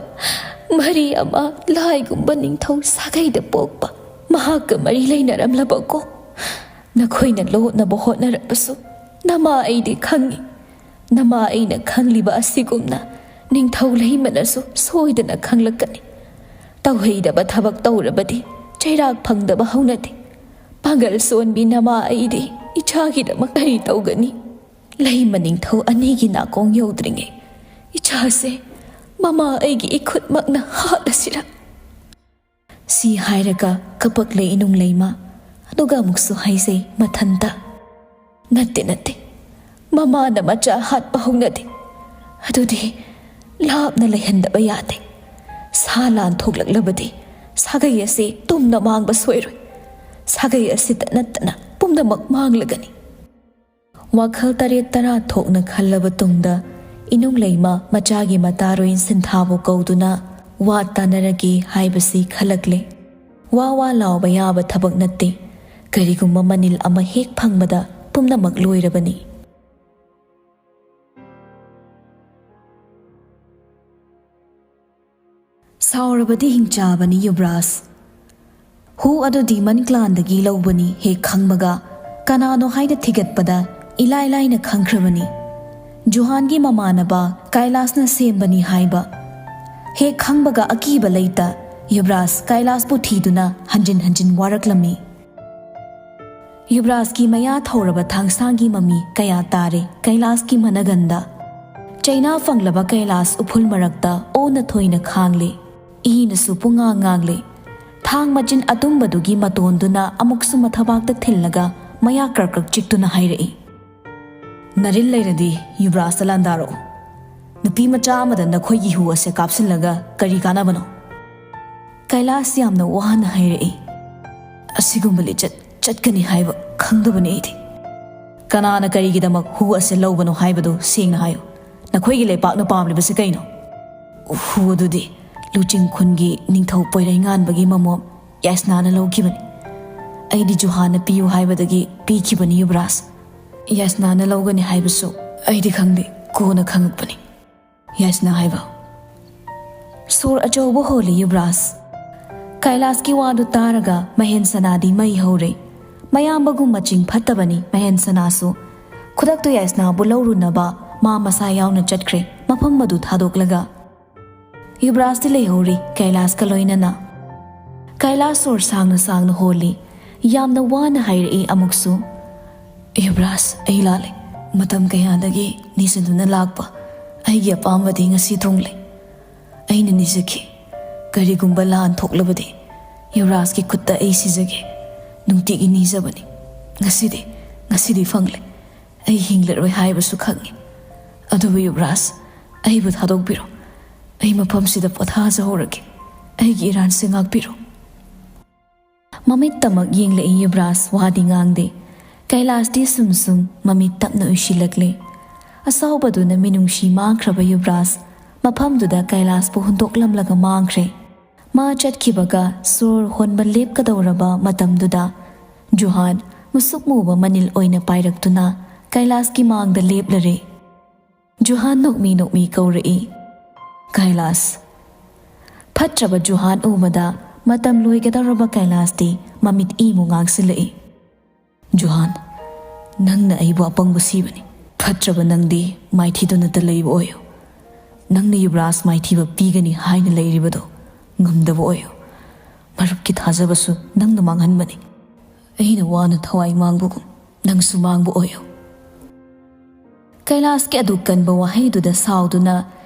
ꯃꯔꯤ ꯑꯃ ꯂꯥꯏꯒꯨꯝꯕ ꯅꯤꯡꯊꯧ ꯁꯥꯒꯩꯗ ꯄꯣꯛꯄ ꯃꯍꯥꯛꯀ ꯃꯔꯤ ꯂꯩꯅꯔꯝꯂꯕꯀꯣ? ꯅꯈꯣꯏꯅ ꯂꯣꯠꯅꯕ ꯍꯣꯠꯅꯔꯕꯁꯨ ꯅꯃꯥ ꯑꯩꯗꯤ ꯈꯪꯏ꯫ ꯅꯃꯥ ꯑꯩꯅ ꯈꯪꯂꯤꯕ ꯑꯁꯤꯒꯨꯝꯅ ꯅꯤꯡꯊꯧ ꯂꯩꯃꯅꯁꯨ ꯁꯣꯏꯗꯅ ꯈꯪꯂꯛꯀꯅꯤ꯫ ꯇꯧꯍꯩꯗꯕ ꯊꯕꯛ ꯇꯧꯔꯕꯗꯤ ꯆꯩꯔꯥꯛ ꯐꯪꯗꯕ ꯍꯧꯅꯗꯦ꯫ ꯄꯥꯡꯒꯜ ꯁꯣꯟꯕꯤ ꯅꯃꯥ ꯑꯩꯗꯤ ꯏꯆꯥꯒꯤꯗꯃꯛ ꯀꯔꯤ ꯇꯧꯒꯅꯤ? ꯂꯩꯃ ꯅꯤꯡꯊꯧ ꯑꯅꯤꯒꯤ ꯅꯥꯀꯣꯡ ꯌꯧꯗ꯭ꯔꯤꯉꯩ ꯏꯆꯥꯁꯦ ꯃꯃꯥ ꯑꯩꯒꯤ ꯏꯈꯨꯠꯃꯛꯅ ꯍꯥꯠꯂꯁꯤꯔꯥ?" ꯁꯤ ꯍꯥꯏꯔꯒ ꯀꯄꯛꯂꯦ ꯏꯅꯨꯡ ꯂꯩꯃ꯫ ꯑꯗꯨꯒ ꯑꯃꯨꯛꯁꯨ ꯍꯥꯏꯖꯩ ꯃꯊꯟꯇ, "ꯅꯠꯇꯦ, ꯅꯠꯇꯦ, ꯃꯃꯥꯅ ꯃꯆꯥ ꯍꯥꯠꯄ ꯍꯧꯅꯗꯦ꯫ ꯑꯗꯨꯗꯤ ꯂꯥꯞꯅ ꯂꯩꯍꯟꯗꯕ ꯌꯥꯗꯦ꯫ ꯁꯥ ꯂꯥꯟ ꯊꯣꯛꯂꯛꯂꯕꯗꯤ ꯁꯥꯒꯩ ꯑꯁꯤ ꯇꯨꯝꯅ ꯃꯥꯡꯕ ꯁꯣꯏꯔꯣꯏ꯫ ꯁꯥꯒꯩ ꯑꯁꯤꯗ ꯅꯠꯇꯅ ꯄꯨꯝꯅꯃꯛ ꯃꯥꯡꯂꯒꯅꯤ꯫" ꯋꯥꯈꯜ ꯇꯔꯦꯠ ꯇꯔꯥ ꯊꯣꯛꯅ ꯈꯜꯂꯕ ꯇꯨꯡꯗ, ꯏꯅꯨꯡ ꯂꯩꯃ ꯃꯆꯥꯒꯤ ꯃꯇꯥꯔꯣꯏ ꯁꯤꯟꯊꯥꯕꯨ ꯀꯧꯗꯨꯅ ꯋꯥ ꯇꯥꯅꯔꯒꯦ ꯍꯥꯏꯕꯁꯤ ꯈꯜꯂꯛꯂꯦ꯫ ꯋꯥ ꯋꯥ ꯂꯥꯎꯕ ꯌꯥꯕ ꯊꯕꯛ ꯅꯠꯇꯦ꯫ ꯀꯔꯤꯒꯨꯝꯕ ꯃꯅꯤꯜ ꯑꯃ ꯍꯦꯛ ꯐꯪꯕꯗ ꯄꯨꯝꯅꯃꯛ ꯂꯣꯏꯔꯕꯅꯤ꯫ ꯁꯥꯎꯔꯕꯗꯤ ꯍꯤꯡꯆꯥꯕꯅꯤ ꯌꯨꯕꯔꯥꯖ꯫ ꯍꯨ ꯑꯗꯨ ꯗꯤꯃꯟ ꯀ꯭ꯂꯥꯟꯗꯒꯤ ꯂꯧꯕꯅꯤ ꯍꯦꯛ ꯈꯪꯕꯒ, ꯀꯅꯥꯅꯣ ꯍꯥꯏꯅ ꯊꯤꯒꯠꯄꯗ ꯏꯂꯥꯏ ꯂꯥꯏꯅ ꯈꯪꯈ꯭ꯔꯕꯅꯤ꯫ ꯖꯨꯍꯥꯟꯒꯤ ꯃꯃꯥꯟꯅꯕ ꯀꯥꯏꯂꯥꯁꯅ ꯁꯦꯝꯕꯅꯤ ꯍꯥꯏꯕ ꯍꯦꯛ ꯈꯪꯕꯒ ꯑꯀꯤꯕ ꯂꯩꯇ ꯌꯨꯕꯔꯥꯖ ꯀꯥꯏꯂꯥꯁꯄꯨ ꯊꯤꯗꯨꯅ ꯍꯟꯖꯤꯟ ꯍꯟꯖꯤꯟ ꯋꯥꯔꯛꯂꯝꯃꯤ꯫ ꯌꯨꯕꯔꯥꯖꯀꯤ ꯃꯌꯥ ꯊꯧꯔꯕ ꯊꯥꯡꯁꯥꯡꯒꯤ ꯃꯃꯤ ꯀꯌꯥ ꯇꯥꯔꯦ ꯀꯩꯂꯥꯁꯀꯤ ꯃꯅꯒꯟꯗ꯫ ꯆꯩꯅꯥ ꯐꯪꯂꯕ ꯀꯩꯂꯥꯁ ꯎꯐꯨꯜ ꯃꯔꯛꯇ ꯑꯣꯟꯅ ꯊꯣꯏꯅ ꯈꯥꯡꯂꯦ꯫ ꯏꯅꯁꯨ ꯄꯨꯡꯉꯥꯡ ꯉꯥꯡꯂꯦ꯫ ꯊꯥꯡ ꯃꯆꯤꯟ ꯑꯇꯨꯝꯕꯗꯨꯒꯤ ꯃꯇꯣꯟꯗꯨꯅ ꯑꯃꯨꯛꯁꯨ ꯃꯊꯕꯥꯛꯇ ꯊꯤꯜꯂꯒ ꯃꯌꯥ ꯀ꯭ꯔꯛ ꯀ꯭ꯔꯛ ꯆꯤꯛꯇꯨꯅ ꯍꯥꯏꯔꯛꯏ, "ꯅꯔꯤꯜ ꯂꯩꯔꯗꯤ ꯌꯨꯕꯔꯥꯖꯇ ꯂꯥꯟꯗꯥꯔꯛꯑꯣ꯫ ꯅꯨꯄꯤ ꯃꯆꯥ ꯑꯃꯗ ꯅꯈꯣꯏꯒꯤ ꯍꯨ ꯑꯁꯦ ꯀꯥꯞꯁꯤꯜꯂꯒ ꯀꯔꯤ ꯀꯥꯟꯅꯕꯅꯣ?" ꯀꯩꯂꯥꯁ ꯌꯥꯝꯅ ꯋꯥꯅ ꯍꯥꯏꯔꯛꯏ, "ꯑꯁꯤꯒꯨꯝꯕ ꯂꯤꯆꯠ ꯆꯠꯀꯅꯤ ꯍꯥꯏꯕ ꯈꯪꯗꯕꯅꯤ ꯑꯩꯗꯤ꯫ ꯀꯅꯥꯅ ꯀꯔꯤꯒꯤꯗꯃꯛ ꯍꯨ ꯑꯁꯤ ꯂꯧꯕꯅꯣ ꯍꯥꯏꯕꯗꯨ ꯁꯦꯡꯅ ꯍꯥꯏꯌꯨ꯫ ꯅꯈꯣꯏꯒꯤ ꯂꯩꯄꯥꯛꯅ ꯄꯥꯝꯂꯤꯕꯁꯤ ꯀꯩꯅꯣ? ꯍꯨ ꯑꯗꯨꯗꯤ ꯂꯨꯆꯤꯡ ꯈꯨꯟꯒꯤ ꯅꯤꯡꯊꯧ ꯄꯣꯏꯔꯩꯉꯥꯟꯕꯒꯤ ꯃꯃꯣꯝ ꯌꯥꯏꯁꯅꯥꯅ ꯂꯧꯈꯤꯕꯅꯤ꯫ ꯑꯩꯗꯤ ꯖꯨꯍꯥꯟꯅ ꯄꯤꯌꯨ ꯍꯥꯏꯕꯗꯒꯤ ꯄꯤꯈꯤꯕꯅꯤ, ꯌꯨꯕꯔꯥꯖ꯫ ꯌꯥꯏꯁꯅꯥꯅ ꯂꯧꯒꯅꯤ ꯍꯥꯏꯕꯁꯨ ꯑꯩꯗꯤ ꯈꯪꯗꯦ, ꯀꯣꯟꯅ ꯈꯪꯉꯛꯄꯅꯤ꯫ ꯌꯥꯏꯁꯅꯥ ꯍꯥꯏꯕ꯫ ꯁꯣꯔ ꯑꯆꯧꯕ ꯍꯣꯜꯂꯤ, ꯌꯨꯕꯔꯥꯖ꯫ ꯀꯩꯂꯥꯁꯀꯤ ꯋꯥꯗꯨ ꯇꯥꯔꯒ ꯃꯍꯦꯟ ꯁꯅꯥꯗꯤ ꯃꯩ ꯍꯧꯔꯦ꯫ ꯃꯌꯥꯝꯕꯒꯨꯝ ꯃꯆꯤꯡ ꯐꯠꯇꯕꯅꯤ ꯃꯍꯦꯟ ꯁꯅꯥꯁꯨ꯫ ꯈꯨꯗꯛꯇ ꯌꯥꯏꯁꯅꯥꯕꯨ ꯂꯧꯔꯨꯅꯕ ꯃꯥ ꯃꯁꯥ ꯌꯥꯎꯅ ꯆꯠꯈ꯭ꯔꯦ, ꯃꯐꯝ ꯑꯗꯨ ꯊꯥꯗꯣꯛꯂꯒ꯫ ꯌꯨꯕꯔꯥꯖꯇꯤ ꯂꯩꯍꯧꯔꯤ ꯀꯩꯂꯥꯁꯀ ꯂꯣꯏꯅꯅ꯫ ꯀꯩꯂꯥꯁ ꯁꯣꯔ ꯁꯥꯡꯅ ꯁꯥꯡꯅ ꯍꯣꯜꯂꯤ꯫ ꯌꯥꯝꯅ ꯋꯥꯅ ꯍꯥꯏꯔꯛꯏ ꯑꯃꯨꯛꯁꯨ, "ꯌꯨꯕꯔꯥꯖ, ꯑꯩ ꯂꯥꯜꯂꯦ꯫ ꯃꯇꯝ ꯀꯌꯥꯗꯒꯤ ꯅꯤꯖꯗꯨꯅ ꯂꯥꯛꯄ ꯑꯩꯒꯤ ꯑꯄꯥꯝꯕꯗꯤ ꯉꯁꯤ ꯊꯨꯡꯂꯦ꯫ ꯑꯩꯅ ꯅꯤꯖꯈꯤ꯫ ꯀꯔꯤꯒꯨꯝꯕ ꯂꯥꯟ ꯊꯣꯛꯂꯕꯗꯤ ꯌꯨꯕꯔꯥꯖꯀꯤ ꯈꯨꯠꯇ ꯑꯩ ꯁꯤꯖꯒꯦ꯫ ꯅꯨꯡꯇꯤꯒꯤ ꯅꯤꯖꯕꯅꯤ꯫ ꯉꯁꯤꯗꯤ, ꯉꯁꯤꯗꯤ ꯐꯪꯂꯦ꯫ ꯑꯩ ꯍꯤꯡꯂꯔꯣꯏ ꯍꯥꯏꯕꯁꯨ ꯈꯪꯉꯤ꯫ ꯑꯗꯨꯕꯨ ꯌꯨꯕꯔꯥꯖ, ꯑꯩꯕꯨ ꯊꯥꯗꯣꯛꯄꯤꯔꯣ꯫ ꯑꯩ ꯃꯐꯝꯁꯤꯗ ꯄꯣꯊꯥꯖꯍꯧꯔꯒꯦ꯫ ꯑꯩꯒꯤ ꯏꯔꯥꯟꯁꯦ ꯉꯥꯛꯄꯤꯔꯣ꯫" ꯃꯃꯤꯠꯇꯃꯛ ꯌꯦꯡꯂꯛꯏ ꯌꯨꯕꯔꯥꯖ, ꯋꯥꯗꯤ ꯉꯥꯡꯗꯦ꯫ ꯀꯩꯂꯥꯁꯇꯤ ꯁꯨꯝ ꯁꯨꯝ ꯃꯃꯤꯠ ꯇꯞꯅ ꯎꯏꯁꯤꯜꯂꯛꯂꯦ꯫ ꯑꯁꯥꯎꯕꯗꯨꯅ ꯃꯤꯅꯨꯡꯁꯤ ꯃꯥꯡꯈ꯭ꯔꯕ ꯌꯨꯕꯔꯥꯖ ꯃꯐꯝꯗꯨꯗ ꯀꯩꯂꯥꯁꯄꯨ ꯍꯨꯟꯗꯣꯛꯂꯝꯂꯒ ꯃꯥꯡꯈ꯭ꯔꯦ꯫ ꯃꯥ ꯆꯠꯈꯤꯕꯒ ꯁꯣꯔ ꯍꯣꯟꯕ ꯂꯦꯞꯀꯗꯧꯔꯕ ꯃꯇꯝꯗꯨꯗ ꯖꯨꯍꯥꯟ ꯃꯨꯁꯨꯛ ꯃꯨꯕ ꯃꯅꯤꯜ ꯑꯣꯏꯅ ꯄꯥꯏꯔꯛꯇꯨꯅ ꯀꯩꯂꯥꯁꯀꯤ ꯃꯥꯡꯗ ꯂꯦꯞꯂꯔꯦ꯫ ꯖꯨꯍꯥꯟ ꯅꯣꯛꯃꯤ ꯅꯣꯛꯃꯤ ꯀꯧꯔꯛꯏ, "ꯀꯩꯂꯥꯁ!" ꯐꯠꯇ꯭ꯔꯕ ꯖꯨꯍꯥꯟ ꯎꯕꯗ ꯃꯇꯝ ꯂꯣꯏꯒꯗꯧꯔꯕ ꯀꯩꯂꯥꯁꯇꯤ ꯃꯃꯤꯠ ꯏꯃꯨ ꯉꯥꯡꯁꯤꯜꯂꯛꯏ꯫ "ꯖꯨꯍꯥꯟ, ꯅꯪꯅ ꯑꯩꯕꯨ ꯑꯄꯪꯕ ꯁꯤꯕꯅꯤ꯫ ꯐꯠꯇ꯭ꯔꯕ ꯅꯪꯗꯤ ꯃꯥꯏꯊꯤꯗꯨꯅꯇ ꯂꯩꯕ ꯑꯣꯏꯌꯨ꯫ ꯅꯪꯅ ꯌꯨꯕꯔꯥꯖ ꯃꯥꯏꯊꯤꯕ ꯄꯤꯒꯅꯤ ꯍꯥꯏꯅ ꯂꯩꯔꯤꯕꯗꯨ ꯉꯝꯗꯕ ꯑꯣꯏꯌꯨ꯫ ꯃꯔꯨꯞꯀꯤ ꯊꯥꯖꯕꯁꯨ ꯅꯪꯅ ꯃꯥꯡꯍꯟꯕꯅꯤ꯫ ꯑꯩꯅ ꯋꯥꯅ ꯊꯋꯥꯏ ꯃꯥꯡꯕꯒꯨꯝ ꯅꯪꯁꯨ ꯃꯥꯡꯕ ꯑꯣꯏꯌꯨ꯫" ꯀꯩꯂꯥꯁꯀꯤ ꯑꯗꯨꯛ ꯀꯟꯕ ꯋꯥꯍꯩꯗꯨꯗ ꯁꯥꯎꯗꯨꯅ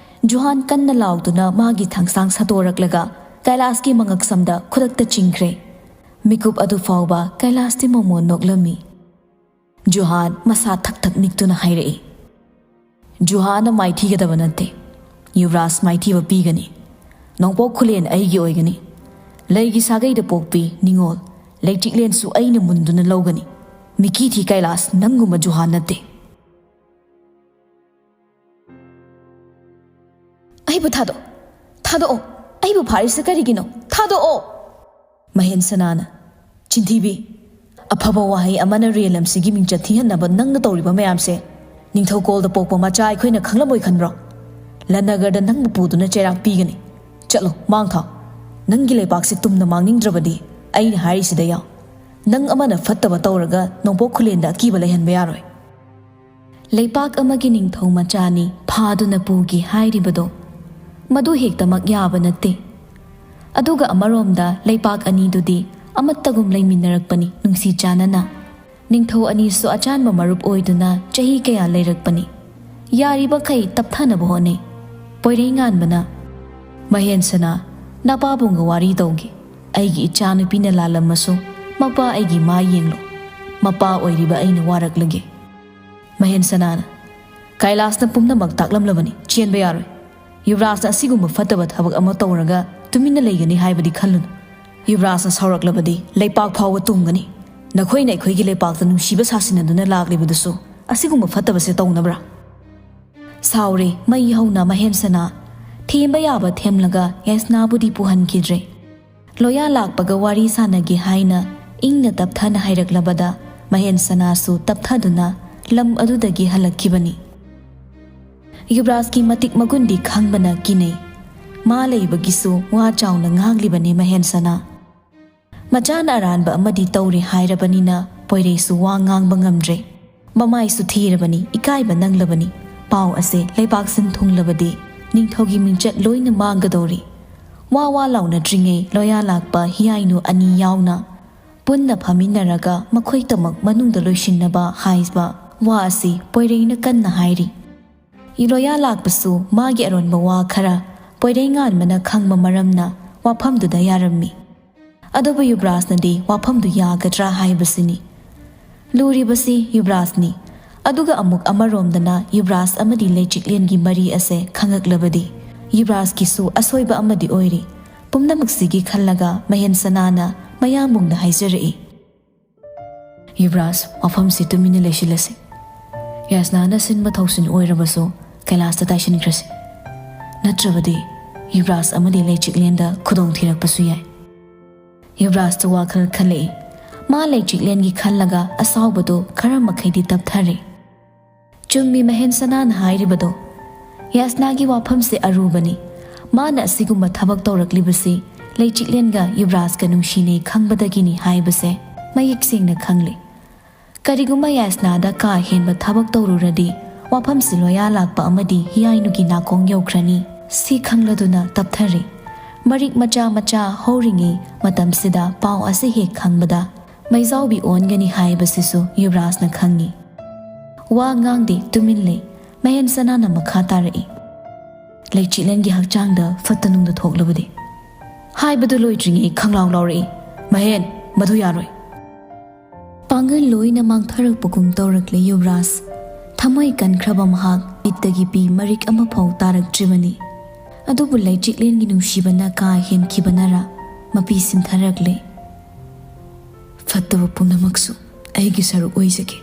ꯖꯨꯍꯥꯟ ꯀꯟꯅ ꯂꯥꯎꯗꯨꯅ ꯃꯥꯒꯤ ꯊꯥꯡꯁꯥꯡ ꯁꯠꯇꯣꯔꯛꯂꯒ ꯀꯩꯂꯥꯁꯀꯤ ꯃꯉꯛꯁꯝꯗ ꯈꯨꯗꯛꯇ ꯆꯤꯡꯈ꯭ꯔꯦ꯫ ꯃꯤꯀꯨꯞ ꯑꯗꯨ ꯐꯥꯎꯕ ꯀꯩꯂꯥꯁꯇꯤ ꯃꯃꯣꯟ ꯅꯣꯛꯂꯝꯃꯤ꯫ ꯖꯨꯍꯥꯟ ꯃꯁꯥ ꯊꯛ ꯊꯛ ꯅꯤꯛꯇꯨꯅ ꯍꯥꯏꯔꯛꯏ, "ꯖꯨꯍꯥꯟꯅ ꯃꯥꯏꯊꯤꯒꯗꯕ ꯅꯠꯇꯦ, ꯌꯨꯕꯔꯥꯖ ꯃꯥꯏꯊꯤꯕ ꯄꯤꯒꯅꯤ꯫ ꯅꯣꯡꯄꯣꯛ ꯈꯨꯂꯦꯟ ꯑꯩꯒꯤ ꯑꯣꯏꯒꯅꯤ꯫ ꯂꯩꯒꯤ ꯁꯥꯒꯩꯗ ꯄꯣꯛꯄꯤ ꯅꯤꯉꯣꯜ ꯂꯩꯆꯤꯛꯂꯦꯟꯁꯨ ꯑꯩꯅ ꯃꯨꯟꯗꯨꯅ ꯂꯧꯒꯅꯤ꯫ ꯃꯤꯀꯤ ꯊꯤ ꯀꯩꯂꯥꯁ, ꯅꯪꯒꯨꯝꯕ ꯖꯨꯍꯥꯟ ꯅꯠꯇꯦ꯫ ꯑꯩꯕꯨ ꯊꯥꯗꯣꯛ, ꯊꯥꯗꯣꯛꯑꯣ꯫ ꯑꯩꯕꯨ ꯐꯥꯔꯤꯁꯦ ꯀꯔꯤꯒꯤꯅꯣ? ꯊꯥꯗꯣꯛꯑꯣ꯫ ꯃꯍꯦꯟ ꯁꯅꯥꯅ, ꯆꯤꯟꯊꯤꯕꯤ, ꯑꯐꯕ ꯋꯥꯍꯩ ꯑꯃꯅ ꯔꯦꯂꯝꯁꯤꯒꯤ ꯃꯤꯡꯆꯠ ꯊꯤꯍꯟꯅꯕ ꯅꯪꯅ ꯇꯧꯔꯤꯕ ꯃꯌꯥꯝꯁꯦ ꯅꯤꯡꯊꯧꯀꯣꯜꯗ ꯄꯣꯛꯄ ꯃꯆꯥ ꯑꯩꯈꯣꯏꯅ ꯈꯪꯂꯝꯃꯣꯏ ꯈꯟꯕ꯭ꯔꯣ? ꯂꯟꯅꯒꯔꯗ ꯅꯪꯕꯨ ꯄꯨꯗꯨꯅ ꯆꯩꯔꯥꯛ ꯄꯤꯒꯅꯤ꯫ ꯆꯠꯂꯣ, ꯃꯥꯡ ꯊꯥꯎ꯫ ꯅꯪꯒꯤ ꯂꯩꯄꯥꯛꯁꯦ ꯇꯨꯝꯅ ꯃꯥꯡꯅꯤꯡꯗ꯭ꯔꯕꯗꯤ ꯑꯩꯅ ꯍꯥꯏꯔꯤꯁꯤꯗ ꯌꯥꯎ꯫ ꯅꯪ ꯑꯃꯅ ꯐꯠꯇꯕ ꯇꯧꯔꯒ ꯅꯣꯡꯄꯣꯛ ꯈꯨꯂꯦꯟꯗ ꯑꯀꯤꯕ ꯂꯩꯍꯟꯕ ꯌꯥꯔꯣꯏ꯫ ꯂꯩꯄꯥꯛ ꯑꯃꯒꯤ ꯅꯤꯡꯊꯧ ꯃꯆꯥꯅꯤ ꯐꯥꯗꯨꯅ ꯄꯨꯒꯦ ꯍꯥꯏꯔꯤꯕꯗꯣ, ꯃꯗꯨ ꯍꯦꯛꯇꯃꯛ ꯌꯥꯕ ꯅꯠꯇꯦ꯫ ꯑꯗꯨꯒ ꯑꯃꯔꯣꯝꯗ ꯂꯩꯄꯥꯛ ꯑꯅꯤꯗꯨꯗꯤ ꯑꯃꯠꯇꯒꯨꯝ ꯂꯩꯃꯤꯟꯅꯔꯛꯄꯅꯤ ꯅꯨꯡꯁꯤ ꯆꯥꯟꯅꯅ꯫ ꯅꯤꯡꯊꯧ ꯑꯅꯤꯁꯨ ꯑꯆꯥꯟꯕ ꯃꯔꯨꯞ ꯑꯣꯏꯗꯨꯅ ꯆꯍꯤ ꯀꯌꯥ ꯂꯩꯔꯛꯄꯅꯤ꯫ ꯌꯥꯔꯤꯕꯈꯩ ꯇꯞꯊꯅꯕ ꯍꯣꯠꯅꯩ꯫ ꯄꯣꯏꯔꯩꯉꯥꯟꯕꯅ, ꯃꯍꯦꯟꯁꯅꯥ, ꯅꯄꯥꯕꯨꯡꯒ ꯋꯥꯔꯤ ꯇꯧꯒꯦ꯫ ꯑꯩꯒꯤ ꯏꯆꯥꯅꯨꯄꯤꯅ ꯂꯥꯜꯂꯝꯃꯁꯨ ꯃꯄꯥ ꯑꯩꯒꯤ ꯃꯥ ꯌꯦꯡꯂꯣ꯫ ꯃꯄꯥ ꯑꯣꯏꯔꯤꯕ ꯑꯩꯅ ꯋꯥꯔꯛꯂꯒꯦ꯫ ꯃꯍꯦꯟ ꯁꯅꯥꯅ, ꯀꯩꯂꯥꯁꯅ ꯄꯨꯝꯅꯃꯛ ꯇꯥꯛꯂꯝꯂꯕꯅꯤ, ꯆꯦꯟꯕ ꯌꯥꯔꯣꯏ꯫ ꯌꯨꯕꯔꯥꯖꯅ ꯑꯁꯤꯒꯨꯝꯕ ꯐꯠꯇꯕ ꯊꯕꯛ ꯑꯃ ꯇꯧꯔꯒ ꯇꯨꯃꯤꯟꯅ ꯂꯩꯒꯅꯤ ꯍꯥꯏꯕꯗꯤ ꯈꯜꯂꯨꯅꯨ꯫ ꯌꯨꯕꯔꯥꯖꯅ ꯁꯥꯎꯔꯛꯂꯕꯗꯤ ꯂꯩꯄꯥꯛ ꯐꯥꯎꯕ ꯇꯨꯝꯒꯅꯤ꯫ ꯅꯈꯣꯏꯅ ꯑꯩꯈꯣꯏꯒꯤ ꯂꯩꯄꯥꯛꯇ ꯅꯨꯡꯁꯤꯕ ꯁꯥꯁꯤꯟꯅꯗꯨꯅ ꯂꯥꯛꯂꯤꯕꯗꯨꯁꯨ ꯑꯁꯤꯒꯨꯝꯕ ꯐꯠꯇꯕꯁꯦ ꯇꯧꯅꯕ꯭ꯔꯥ? ꯁꯥꯎꯔꯦ ꯃꯩ ꯍꯧꯅ ꯃꯍꯦꯟ ꯁꯅꯥ꯫ ꯊꯦꯝꯕ ꯌꯥꯕ ꯊꯦꯝꯂꯒ ꯌꯥꯏꯁꯅꯥꯕꯨꯗꯤ ꯄꯨꯍꯟꯈꯤꯗ꯭ꯔꯦ꯫ ꯂꯣꯌꯥ ꯂꯥꯛꯄꯒ ꯋꯥꯔꯤ ꯁꯥꯟꯅꯒꯦ ꯍꯥꯏꯅ ꯏꯪꯅ ꯇꯞꯊꯅ ꯍꯥꯏꯔꯛꯂꯕꯗ ꯃꯍꯦꯟ ꯁꯅꯥꯁꯨ ꯇꯞꯊꯗꯨꯅ ꯂꯝ ꯑꯗꯨꯗꯒꯤ ꯍꯜꯂꯛꯈꯤꯕꯅꯤ꯫ ꯌꯨꯕꯔꯥꯖꯀꯤ ꯃꯇꯤꯛ ꯃꯒꯨꯟꯗꯤ ꯈꯪꯕꯅ ꯀꯤꯅꯩ꯫ ꯃꯥ ꯂꯩꯕꯒꯤꯁꯨ ꯋꯥ ꯆꯥꯎꯅ ꯉꯥꯡꯂꯤꯕꯅꯤ ꯃꯍꯦꯟ ꯁꯅꯥ꯫ ꯃꯆꯥꯅ ꯑꯔꯥꯟꯕ ꯑꯃꯗꯤ ꯇꯧꯔꯦ ꯍꯥꯏꯔꯕꯅꯤꯅ ꯄꯣꯏꯔꯩꯁꯨ ꯋꯥ ꯉꯥꯡꯕ ꯉꯝꯗ꯭ꯔꯦ꯫ ꯃꯃꯥꯏꯁꯨ ꯊꯤꯔꯕꯅꯤ, ꯏꯀꯥꯏꯕ ꯅꯪꯂꯕꯅꯤ꯫ ꯄꯥꯎ ꯑꯁꯦ ꯂꯩꯕꯥꯛ ꯁꯤꯟ ꯊꯨꯡꯂꯕꯗꯤ ꯅꯤꯡꯊꯧꯒꯤ ꯃꯤꯡꯆꯠ ꯂꯣꯏꯅ ꯃꯥꯡꯒꯗꯧꯔꯤ꯫ ꯋꯥ ꯋꯥ ꯂꯥꯎꯅꯗ꯭ꯔꯤꯉꯩ ꯂꯣꯌꯥ ꯂꯥꯛꯄ ꯍꯤꯌꯥꯏꯅꯨ ꯑꯅꯤ ꯌꯥꯎꯅ ꯄꯨꯟꯅ ꯐꯝꯃꯤꯟꯅꯔꯒ ꯃꯈꯣꯏꯇꯃꯛ ꯃꯅꯨꯡꯗ ꯂꯣꯏꯁꯤꯟꯅꯕ ꯍꯥꯏꯕ ꯋꯥ ꯑꯁꯤ ꯄꯣꯏꯔꯩꯅ ꯀꯟꯅ ꯍꯥꯏꯔꯤ꯫ ꯂꯣꯌꯥ ꯂꯥꯛꯄꯁꯨ ꯃꯥꯒꯤ ꯑꯔꯣꯟꯕ ꯋꯥ ꯈꯔ ꯄꯣꯏꯔꯩꯉꯥꯟꯕꯅ ꯈꯪꯕ ꯃꯔꯝꯅ ꯋꯥꯐꯝꯗꯨꯗ ꯌꯥꯔꯝꯃꯤ꯫ ꯑꯗꯨꯕꯨ ꯌꯨꯕꯔꯥꯖꯅꯗꯤ ꯋꯥꯐꯝꯗꯨ ꯌꯥꯒꯗ꯭ꯔꯥ ꯍꯥꯏꯕꯁꯤꯅꯤ꯫ ꯂꯨꯔꯤꯕꯁꯤ ꯌꯨꯕꯔꯥꯖꯅꯤ꯫ ꯑꯗꯨꯒ ꯑꯃꯨꯛ ꯑꯃꯔꯣꯝꯗꯅ ꯌꯨꯕꯔꯥꯖ ꯑꯃꯗꯤ ꯂꯩꯆꯤꯛꯂꯦꯟꯒꯤ ꯃꯔꯤ ꯑꯁꯦ ꯈꯪꯉꯛꯂꯕꯗꯤ ꯌꯨꯕꯔꯥꯖꯀꯤꯁꯨ ꯑꯁꯣꯏꯕ ꯑꯃꯗꯤ ꯑꯣꯏꯔꯤ꯫ ꯄꯨꯝꯅꯃꯛꯁꯤꯒꯤ ꯈꯜꯂꯒ ꯃꯍꯦꯟ ꯁꯅꯥꯅ ꯃꯌꯥꯝꯕꯨꯡꯗ ꯍꯥꯏꯖꯔꯛꯏ꯫ ꯌꯨꯕꯔꯥꯖ, ꯋꯥꯐꯝꯁꯤ ꯇꯨꯃꯤꯟꯅ ꯂꯩꯁꯤꯜꯂꯁꯤ꯫ ꯌꯥꯁꯅꯥꯅ ꯁꯤꯟꯕ ꯊꯧꯁꯤꯟ ꯑꯣꯏꯔꯕꯁꯨ ꯀꯩꯂꯥꯁꯇ ꯇꯥꯏꯁꯤꯟꯈ꯭ꯔꯁꯤ꯫ ꯅꯠꯇ꯭ꯔꯕꯗꯤ ꯌꯨꯕꯔꯥꯖ ꯑꯃꯗꯤ ꯂꯩꯆꯤꯛꯂꯦꯟꯗ ꯈꯨꯗꯣꯡ ꯊꯤꯔꯛꯄꯁꯨ ꯌꯥꯏ꯫ ꯌꯨꯕꯔꯥꯖꯇ ꯋꯥꯈꯜ ꯈꯜꯂꯛꯏ꯫ ꯃꯥ ꯂꯩꯆꯤꯛꯂꯦꯟꯒꯤ ꯈꯜꯂꯒ ꯑꯁꯥꯎꯕꯗꯨ ꯈꯔ ꯃꯈꯩꯗꯤ ꯇꯞꯊꯔꯦ꯫ ꯆꯨꯝꯃꯤ ꯃꯍꯦꯟ ꯁꯅꯥꯅ ꯍꯥꯏꯔꯤꯕꯗꯣ꯫ ꯌꯥꯁꯅꯥꯒꯤ ꯋꯥꯐꯝꯁꯦ ꯑꯔꯨꯕꯅꯤ꯫ ꯃꯥꯅ ꯑꯁꯤꯒꯨꯝꯕ ꯊꯕꯛ ꯇꯧꯔꯛꯂꯤꯕꯁꯤ ꯂꯩꯆꯤꯛꯂꯦꯟꯒ ꯌꯨꯕꯔꯥꯖꯀ ꯅꯨꯡꯁꯤꯅꯩ ꯈꯪꯕꯗꯒꯤꯅꯤ ꯍꯥꯏꯕꯁꯦ ꯃꯌꯦꯛ ꯁꯦꯡꯅ ꯈꯪꯂꯦ꯫ ꯀꯔꯤꯒꯨꯝꯕ ꯌꯥꯁꯅꯥꯗ ꯀꯥ ꯍꯦꯟꯕ ꯊꯕꯛ ꯇꯧꯔꯨꯔꯗꯤ ꯋꯥꯐꯝꯁꯤ ꯂꯣꯌꯥ ꯂꯥꯛꯄ ꯑꯃꯗꯤ ꯍꯤꯌꯥꯏꯅꯨꯒꯤ ꯅꯥꯀꯣꯡ ꯌꯧꯈ꯭ꯔꯅꯤ꯫ ꯁꯤ ꯈꯪꯂꯗꯨꯅ ꯇꯞꯊꯔꯦ꯫ ꯃꯔꯤꯛ ꯃꯆꯥ ꯃꯆꯥ ꯍꯧꯔꯤꯉꯩ ꯃꯇꯝꯁꯤꯗ ꯄꯥꯎ ꯑꯁꯤ ꯍꯦꯛ ꯈꯪꯕꯗ ꯃꯩꯖꯥꯎꯕꯤ ꯑꯣꯟꯒꯅꯤ ꯍꯥꯏꯕꯁꯤꯁꯨ ꯌꯨꯕꯔꯥꯖꯅ ꯈꯪꯏ꯫ ꯋꯥ ꯉꯥꯡꯗꯦ, ꯇꯨꯃꯤꯟ ꯂꯩ꯫ ꯃꯍꯦꯟ ꯁꯅꯥꯅ ꯃꯈꯥ ꯇꯥꯔꯛꯏ꯫ ꯂꯩꯆꯤꯛꯂꯦꯟꯒꯤ ꯍꯛꯆꯥꯡꯗ ꯐꯠꯇ ꯅꯨꯡꯗ ꯊꯣꯛꯂꯕꯗꯤ? ꯍꯥꯏꯕꯗꯨ ꯂꯣꯏꯗ꯭ꯔꯤꯉꯩ ꯈꯪꯂꯥꯎ ꯂꯥꯎꯔꯛꯏ꯫ ꯃꯍꯦꯟ, ꯃꯗꯨ ꯌꯥꯔꯣꯏ꯫ ꯄꯥꯡꯒꯜ ꯂꯣꯏꯅ ꯃꯥꯡꯊꯔꯛꯄꯒꯨꯝ ꯇꯧꯔꯛꯂꯦ ꯌꯨꯕꯔꯥꯖ꯫ ꯊꯃꯣꯏ ꯀꯟꯈ꯭ꯔꯕ ꯃꯍꯥꯛ ꯃꯤꯠꯇꯒꯤ ꯄꯤ ꯃꯔꯤꯛ ꯑꯃꯐꯥꯎ ꯇꯥꯔꯛꯇ꯭ꯔꯤꯕꯅꯤ꯫ ꯑꯗꯨꯕꯨ ꯂꯩꯆꯤꯛꯂꯦꯟꯒꯤ ꯅꯨꯡꯁꯤꯕꯅ ꯀꯥ ꯍꯦꯟꯈꯤꯕꯅꯔ ꯃꯄꯤ ꯁꯤꯟꯊꯔꯛꯂꯦ꯫ ꯐꯠꯇꯕ ꯄꯨꯝꯅꯃꯛꯁꯨ ꯑꯩꯒꯤ ꯁꯔꯨꯛ ꯑꯣꯏꯖꯒꯦ꯫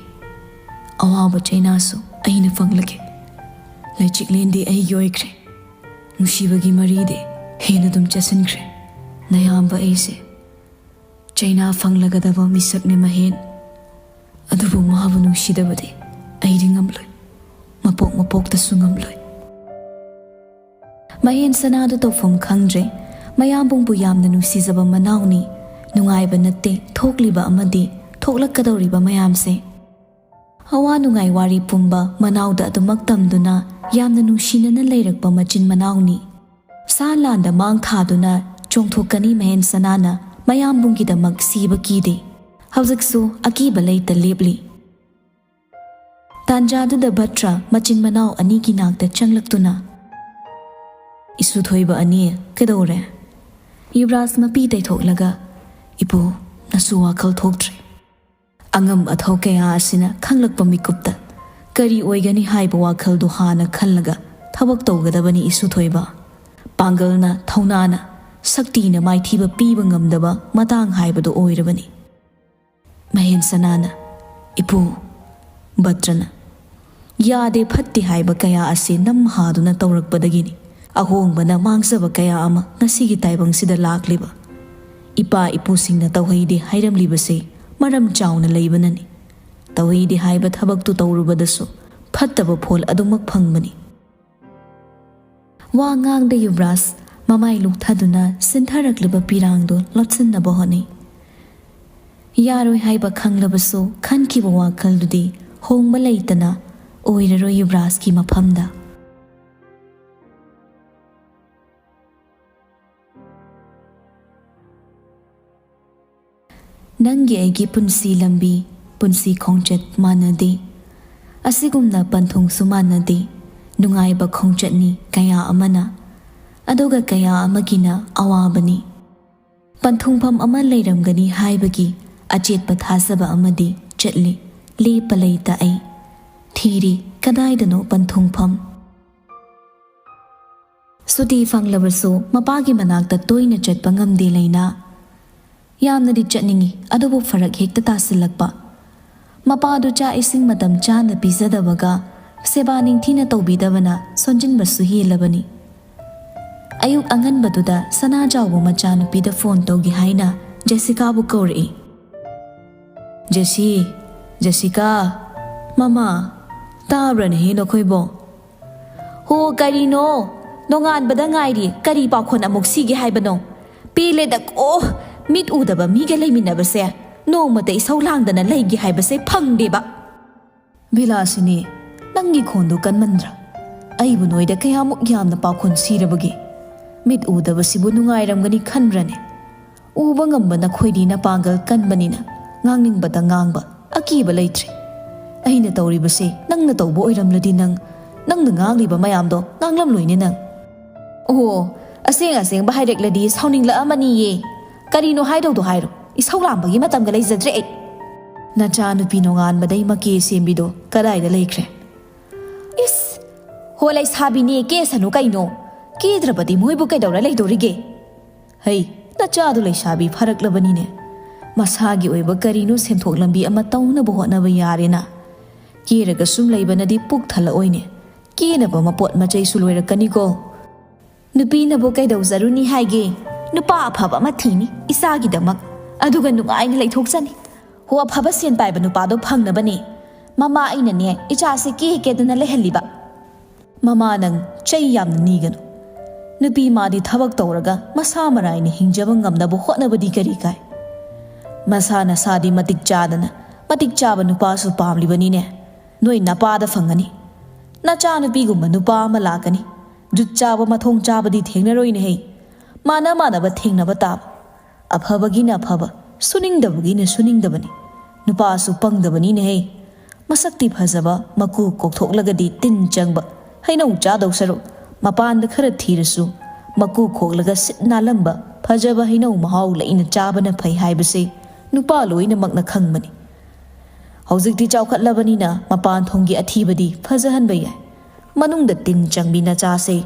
ꯑꯋꯥꯕ ꯆꯩꯅꯥꯁꯨ ꯑꯩꯅ ꯐꯪꯂꯒꯦ꯫ ꯂꯩꯆꯤꯛꯂꯦꯟꯗꯤ ꯑꯩꯒꯤ ꯑꯣꯏꯈ꯭ꯔꯦ꯫ ꯅꯨꯡꯁꯤꯕꯒꯤ ꯃꯔꯤꯗꯤ ꯍꯦꯟꯅ ꯑꯗꯨꯝ ꯆꯦꯠꯁꯤꯟꯈ꯭ꯔꯦ꯫ ꯅꯌꯥꯝꯕ ꯑꯩꯁꯦ ꯆꯩꯅꯥ ꯐꯪꯂꯒꯗꯕ ꯃꯤꯁꯛꯅꯤ ꯃꯍꯦꯟ꯫ ꯑꯗꯨꯕꯨ ꯃꯥꯕꯨ ꯅꯨꯡꯁꯤꯗꯕꯗꯤ ꯑꯩꯗꯤ ꯉꯝꯂꯣꯏ꯫ ꯃꯄꯣꯛ ꯃꯄꯣꯛꯇꯁꯨ ꯉꯝꯂꯣꯏ꯫ ꯃꯍꯦꯟ ꯁꯅꯥꯗꯨ ꯇꯧꯐꯝ ꯈꯪꯗ꯭ꯔꯦ꯫ ꯃꯌꯥꯝꯕꯨꯡꯕꯨ ꯌꯥꯝꯅ ꯅꯨꯡꯁꯤꯖꯕ ꯃꯅꯥꯎꯅꯤ꯫ ꯅꯨꯡꯉꯥꯏꯕ ꯅꯠꯇꯦ ꯊꯣꯛꯂꯤꯕ ꯑꯃꯗꯤ ꯊꯣꯛꯂꯛꯀꯗꯧꯔꯤꯕ ꯃꯌꯥꯝꯁꯦ꯫ ꯑꯋꯥ ꯅꯨꯡꯉꯥꯏ ꯋꯥꯔꯤ ꯄꯨꯝꯕ ꯃꯅꯥꯎꯗ ꯑꯗꯨꯃꯛ ꯇꯝꯗꯨꯅ ꯌꯥꯝꯅ ꯅꯨꯡꯁꯤꯅꯅ ꯂꯩꯔꯛꯄ ꯃꯆꯤꯟ ꯃꯅꯥꯎꯅꯤ꯫ ꯁꯥ ꯂꯥꯟꯗ ꯃꯥꯡ ꯊꯥꯗꯨꯅ ꯆꯣꯡꯊꯣꯛꯀꯅꯤ ꯃꯍꯦꯟ ꯁꯅꯥꯅ ꯃꯌꯥꯝꯕꯨꯡꯒꯤꯗꯃꯛ ꯁꯤꯕ ꯀꯤꯗꯦ꯫ ꯍꯧꯖꯤꯛꯁꯨ ꯑꯀꯤꯕ ꯂꯩꯇ ꯂꯦꯞꯂꯤ꯫ ꯇꯥꯟꯖꯥꯗꯨꯗ ꯚꯠꯇ꯭ꯔ ꯃꯆꯤꯟ ꯃꯅꯥꯎ ꯑꯅꯤꯒꯤ ꯅꯥꯛꯇ ꯆꯪꯂꯛꯇꯨꯅ, "ꯏꯁꯨ ꯊꯣꯏꯕ ꯑꯅꯤ, ꯀꯩꯗꯧꯔꯦ?" ꯌꯨꯕꯔꯥꯖ ꯃꯄꯤ ꯇꯩꯊꯣꯛꯂꯒ, "ꯏꯄꯨ, ꯅꯁꯨ ꯋꯥꯈꯜ ꯊꯣꯛꯇ꯭ꯔꯦ꯫ ꯑꯉꯝ ꯑꯊꯧ ꯀꯌꯥ ꯑꯁꯤꯅ ꯈꯪꯂꯛꯄ ꯃꯤꯀꯨꯞꯇ ꯀꯔꯤ ꯑꯣꯏꯒꯅꯤ ꯍꯥꯏꯕ ꯋꯥꯈꯜꯗꯨ ꯍꯥꯟꯅ ꯈꯜꯂꯒ ꯊꯕꯛ ꯇꯧꯒꯗꯕꯅꯤ ꯏꯁꯨ ꯊꯣꯏꯕ꯫ ꯄꯥꯡꯒꯜꯅ, ꯊꯧꯅꯥꯅ, ꯁꯛꯇꯤꯅ ꯃꯥꯏꯊꯤꯕ ꯄꯤꯕ ꯉꯝꯗꯕ ꯃꯇꯥꯡ ꯍꯥꯏꯕꯗꯨ ꯑꯣꯏꯔꯕꯅꯤ꯫ ꯃꯍꯦꯟꯁꯅꯥꯅ, "ꯏꯄꯨ, ꯚꯠꯇ꯭ꯔꯅ ꯌꯥꯗꯦ ꯐꯠꯇꯦ ꯍꯥꯏꯕ ꯀꯌꯥ ꯑꯁꯤ ꯅꯝꯍꯥꯗꯨꯅ ꯇꯧꯔꯛꯄꯗꯒꯤꯅꯤ꯫ ꯑꯍꯣꯡꯕꯅ ꯃꯥꯡꯖꯕ ꯀꯌꯥ ꯑꯃ ꯉꯁꯤꯒꯤ ꯇꯥꯏꯕꯪꯁꯤꯗ ꯂꯥꯛꯂꯤꯕ꯫ ꯏꯄꯥ ꯏꯄꯨꯁꯤꯡꯅ ꯇꯧꯍꯩꯗꯦ ꯍꯥꯏꯔꯝꯂꯤꯕꯁꯤ ꯃꯔꯝ ꯆꯥꯎꯅ ꯂꯩꯕꯅꯅꯤ꯫ ꯇꯧꯍꯩꯗꯦ ꯍꯥꯏꯕ ꯊꯕꯛꯇꯨ ꯇꯧꯔꯨꯕꯗꯁꯨ ꯐꯠꯇꯕ ꯐꯣꯜ ꯑꯗꯨꯃꯛ ꯐꯪꯕꯅꯤ"꯫ ꯋꯥ ꯉꯥꯡꯗ ꯌꯨꯕ꯭ꯔꯥꯖ ꯃꯃꯥꯏ ꯂꯨꯛꯊꯗꯨꯅ ꯁꯤꯟꯊꯔꯛꯂꯤꯕ ꯄꯤꯔꯥꯡꯗꯨ ꯂꯣꯠꯁꯤꯟꯅꯕ ꯍꯣꯠꯅꯩ꯫ ꯌꯥꯔꯣꯏ ꯍꯥꯏꯕ ꯈꯪꯂꯕꯁꯨ ꯈꯟꯈꯤꯕ ꯋꯥꯈꯜꯗꯨꯗꯤ ꯍꯣꯡꯕ ꯂꯩꯇꯅ ꯑꯣꯏꯔꯔꯣꯏ ꯌꯨꯕ꯭ꯔꯥꯖꯀꯤ ꯃꯐꯝꯗ꯫ ꯅꯪꯒꯤ ꯑꯩꯒꯤ ꯄꯨꯟꯁꯤ ꯂꯝꯕꯤ, ꯄꯨꯟꯁꯤ ꯈꯣꯡꯆꯠ ꯃꯥꯟꯅꯗꯦ꯫ ꯑꯁꯤꯒꯨꯝꯅ ꯄꯟꯊꯨꯡꯁꯨ ꯃꯥꯟꯅꯗꯦ꯫ ꯅꯨꯡꯉꯥꯏꯕ ꯈꯣꯡꯆꯠꯅꯤ ꯀꯌꯥ ꯑꯃꯅ, ꯑꯗꯨꯒ ꯀꯌꯥ ꯑꯃꯒꯤꯅ ꯑꯋꯥꯕꯅꯤ꯫ ꯄꯟꯊꯨꯡꯐꯝ ꯑꯃ ꯂꯩꯔꯝꯒꯅꯤ ꯍꯥꯏꯕꯒꯤ ꯑꯆꯦꯠꯄ ꯊꯥꯖꯕ ꯑꯃꯗꯤ ꯆꯠꯂꯤ, ꯂꯦꯞꯄ ꯂꯩꯇ ꯑꯩ ꯊꯤꯔꯤ ꯀꯗꯥꯏꯗꯅꯣ ꯄꯟꯊꯨꯡꯐꯝ꯫ ꯁꯨꯇꯤ ꯐꯪꯂꯕꯁꯨ ꯃꯄꯥꯒꯤ ꯃꯅꯥꯛꯇ ꯇꯣꯏꯅ ꯆꯠꯄ ꯉꯝꯗꯦ ꯂꯩꯅꯥ꯫ ꯌꯥꯝꯅꯗꯤ ꯆꯠꯅꯤꯡꯏ, ꯑꯗꯨꯕꯨ ꯐꯔꯛ ꯍꯦꯛꯇ ꯇꯥꯁꯤꯜꯂꯛꯄ꯫ ꯃꯄꯥꯗꯨ ꯆꯥꯛ ꯏꯁꯤꯡ ꯃꯇꯝ ꯆꯥꯅ ꯄꯤꯖꯗꯕꯒ ꯁꯦꯕꯥ ꯅꯤꯡꯊꯤꯅ ꯇꯧꯕꯤꯗꯕꯅ ꯁꯣꯟꯖꯤꯟꯕꯁꯨ ꯍꯦꯜꯂꯕꯅꯤ꯫ ꯑꯌꯨꯛ ꯑꯉꯟꯕꯗꯨꯗ ꯁꯅꯥꯖꯥꯎꯕ ꯃꯆꯥꯅꯨꯄꯤꯗ ꯐꯣꯟ ꯇꯧꯒꯦ ꯍꯥꯏꯅ ꯖꯦꯁꯤꯀꯥꯕꯨ ꯀꯧꯔꯛꯏ꯫ "ꯖꯦꯁꯤ, ꯖꯦꯁꯤꯀꯥ, ꯃꯃꯥ, ꯇꯥꯕ꯭ꯔꯅꯦꯍꯦ ꯅꯈꯣꯏꯕꯣ?" "ꯍꯣ, ꯀꯔꯤꯅꯣ? ꯅꯣꯡꯉꯥꯟꯕꯗ ꯉꯥꯏꯔꯤ, ꯀꯔꯤ ꯄꯥꯈꯣꯟ ꯑꯃꯨꯛ ꯁꯤꯒꯦ ꯍꯥꯏꯕꯅꯣ? ꯄꯦꯜꯂꯦꯗꯀꯣ, ꯃꯤꯠ ꯎꯗꯕ ꯃꯤꯒ ꯂꯩꯃꯤꯟꯅꯕꯁꯦ꯫ ꯅꯣꯡꯃꯇ ꯏꯁꯧ ꯂꯥꯡꯗꯅ ꯂꯩꯒꯦ ꯍꯥꯏꯕꯁꯦ ꯐꯪꯗꯦꯕ꯫" "ꯕꯤꯂꯥꯁꯤꯅꯤ, ꯅꯪꯒꯤ ꯈꯣꯟꯗꯨ ꯀꯟꯃꯟꯗ꯭ꯔꯥ? ꯑꯩꯕꯨ ꯅꯣꯏꯗ ꯀꯌꯥꯃꯨꯛ ꯌꯥꯝꯅ ꯄꯥꯈꯣꯟ ꯁꯤꯔꯕꯒꯦ? ꯃꯤꯠ ꯎꯗꯕꯁꯤꯕꯨ ꯅꯨꯡꯉꯥꯏꯔꯝꯒꯅꯤ ꯈꯟꯕ꯭ꯔꯅꯦ? ꯎꯕ ꯉꯝꯕ ꯅꯈꯣꯏꯗꯤ ꯅꯄꯥꯡꯒꯜ ꯀꯟꯕꯅꯤꯅ ꯉꯥꯡꯅꯤꯡꯕꯇ ꯉꯥꯡꯕ, ꯑꯀꯤꯕ ꯂꯩꯇ꯭ꯔꯦ꯫ ꯑꯩꯅ ꯇꯧꯔꯤꯕꯁꯦ ꯅꯪꯅ ꯇꯧꯕ ꯑꯣꯏꯔꯝꯂꯗꯤ ꯅꯪ, ꯅꯪꯅ ꯉꯥꯡꯂꯤꯕ ꯃꯌꯥꯝꯗꯣ ꯉꯥꯡꯂꯝꯂꯣꯏꯅꯦ ꯅꯪ꯫" "ꯑꯣ, ꯑꯁꯦꯡ ꯑꯁꯦꯡꯕ ꯍꯥꯏꯔꯛꯂꯗꯤ ꯁꯥꯎꯅꯤꯡꯂꯛꯑꯃꯅꯤꯌꯦ꯫ ꯀꯔꯤꯅꯣ ꯍꯥꯏꯗꯧꯗꯣ ꯍꯥꯏꯔꯣ, ꯏꯁꯧ ꯂꯥꯡꯕꯒꯤ ꯃꯇꯝꯒ ꯂꯩꯖꯗ꯭ꯔꯦ ꯑꯩ꯫" "ꯅꯆꯥꯅꯨꯄꯤ ꯅꯣꯡꯉꯥꯟꯕꯗꯩ ꯃꯀꯦ ꯁꯦꯝꯕꯤꯗꯣ ꯀꯗꯥꯏꯗ ꯂꯩꯈ꯭ꯔꯦ?" "ꯏꯁ! ꯍꯣ, ꯂꯩꯁꯥꯕꯤꯅꯦ, ꯀꯦꯁꯅꯨ ꯀꯩꯅꯣ꯫ ꯀꯦꯗ꯭ꯔꯕꯗꯤ ꯃꯣꯏꯕꯨ ꯀꯩꯗꯧꯔ ꯂꯩꯗꯣꯔꯤꯒꯦ?" "ꯍꯩ, ꯅꯆꯥꯗꯨ ꯂꯩꯁꯥꯕꯤ ꯐꯥꯔꯛꯂꯕꯅꯤꯅꯦ꯫ ꯃꯁꯥꯒꯤ ꯑꯣꯏꯕ ꯀꯔꯤꯅꯣ ꯁꯦꯟꯊꯣꯛ ꯂꯝꯕꯤ ꯑꯃ ꯇꯧꯅꯕ ꯍꯣꯠꯅꯕ ꯌꯥꯔꯦꯅ꯫ ꯀꯦꯔꯒ ꯁꯨꯝ ꯂꯩꯕꯅꯗꯤ ꯄꯨꯛ ꯊꯜꯂꯛꯑꯣꯏꯅꯦ꯫ ꯀꯦꯅꯕ ꯃꯄꯣꯠ ꯃꯆꯩꯁꯨ ꯂꯣꯏꯔꯛꯀꯅꯤꯀꯣ꯫ ꯅꯨꯄꯤꯅꯕꯨ ꯀꯩꯗꯧꯖꯔꯨꯅꯤ ꯍꯥꯏꯒꯦ? ꯅꯨꯄꯥ ꯑꯐꯕ ꯑꯃ ꯊꯤꯅꯤ ꯏꯆꯥꯒꯤꯗꯃꯛ, ꯑꯗꯨꯒ ꯅꯨꯡꯉꯥꯏꯅ ꯂꯩꯊꯣꯛꯆꯅꯤ꯫ ꯍꯣ, ꯑꯐꯕ ꯁꯦꯟ ꯄꯥꯏꯕ ꯅꯨꯄꯥꯗꯣ ꯐꯪꯅꯕꯅꯦ꯫ ꯃꯃꯥ ꯑꯩꯅꯅꯦ ꯏꯆꯥꯁꯦ ꯀꯦ ꯀꯦꯗꯅ ꯂꯩꯍꯜꯂꯤꯕ꯫ ꯃꯃꯥ, ꯅꯪ ꯆꯩ ꯌꯥꯝꯅ ꯅꯤꯒꯅꯨ꯫ ꯅꯨꯄꯤ ꯃꯥꯗꯤ ꯊꯕꯛ ꯇꯧꯔꯒ ꯃꯁꯥ ꯃꯔꯥꯏꯅ ꯍꯤꯡꯖꯕ ꯉꯝꯅꯕ ꯍꯣꯠꯅꯕꯗꯤ ꯀꯔꯤ ꯀꯥꯏ? ꯃꯁꯥ ꯅꯁꯥꯗꯤ ꯃꯇꯤꯛ ꯆꯥꯗꯅ ꯃꯇꯤꯛ ꯆꯥꯕ ꯅꯨꯄꯥꯁꯨ ꯄꯥꯝꯂꯤꯕꯅꯤꯅꯦ꯫ ꯅꯣꯏ ꯅꯄꯥꯗ ꯐꯪꯒꯅꯤ꯫ ꯅꯆꯥꯅꯨꯄꯤꯒꯨꯝꯕ ꯅꯨꯄꯥ ꯑꯃ ꯂꯥꯛꯀꯅꯤ꯫ ꯖꯨꯠ ꯆꯥꯕ ꯃꯊꯣꯡ ꯆꯥꯕꯗꯤ ꯊꯦꯡꯅꯔꯣꯏꯅꯦꯍꯦ꯫ ꯃꯥꯅ ꯃꯥꯟꯅꯕ ꯊꯦꯡꯅꯕ ꯇꯥꯕ꯫ ꯑꯐꯕꯒꯤꯅ ꯑꯐꯕ, ꯁꯨꯅꯤꯡꯗꯕꯒꯤꯅ ꯁꯨꯅꯤꯡꯗꯕꯅꯤ꯫ ꯅꯨꯄꯥꯁꯨ ꯄꯪꯗꯕꯅꯤꯅꯦꯍꯦ꯫ ꯃꯁꯛꯇꯤ ꯐꯖꯕ, ꯃꯀꯨ ꯀꯣꯛꯊꯣꯛꯂꯒꯗꯤ ꯇꯤꯟ ꯆꯪꯕ ꯍꯩꯅꯧ ꯆꯥꯗꯧ ꯁꯔꯨꯛ, ꯃꯄꯥꯟꯗ ꯈꯔ ꯊꯤꯔꯁꯨ ꯃꯀꯨ ꯈꯣꯛꯂꯒ ꯁꯤꯠ ꯅꯥꯜꯂꯝꯕ ꯐꯖꯕ ꯍꯩꯅꯧ ꯃꯍꯥꯎ ꯂꯩꯅ ꯆꯥꯕꯅ ꯐꯩ ꯍꯥꯏꯕꯁꯦ ꯅꯨꯄꯥ ꯂꯣꯏꯅꯃꯛꯅ ꯈꯪꯕꯅꯤ꯫ ꯍꯧꯖꯤꯛꯇꯤ ꯆꯥꯎꯈꯠꯂꯕꯅꯤꯅ ꯃꯄꯥꯟ ꯊꯣꯡꯒꯤ ꯑꯊꯤꯕꯗꯤ ꯐꯖꯍꯟꯕ ꯌꯥꯏ꯫ ꯃꯅꯨꯡꯗ ꯇꯤꯟ ꯆꯪꯕꯤ ꯅꯆꯥꯁꯦ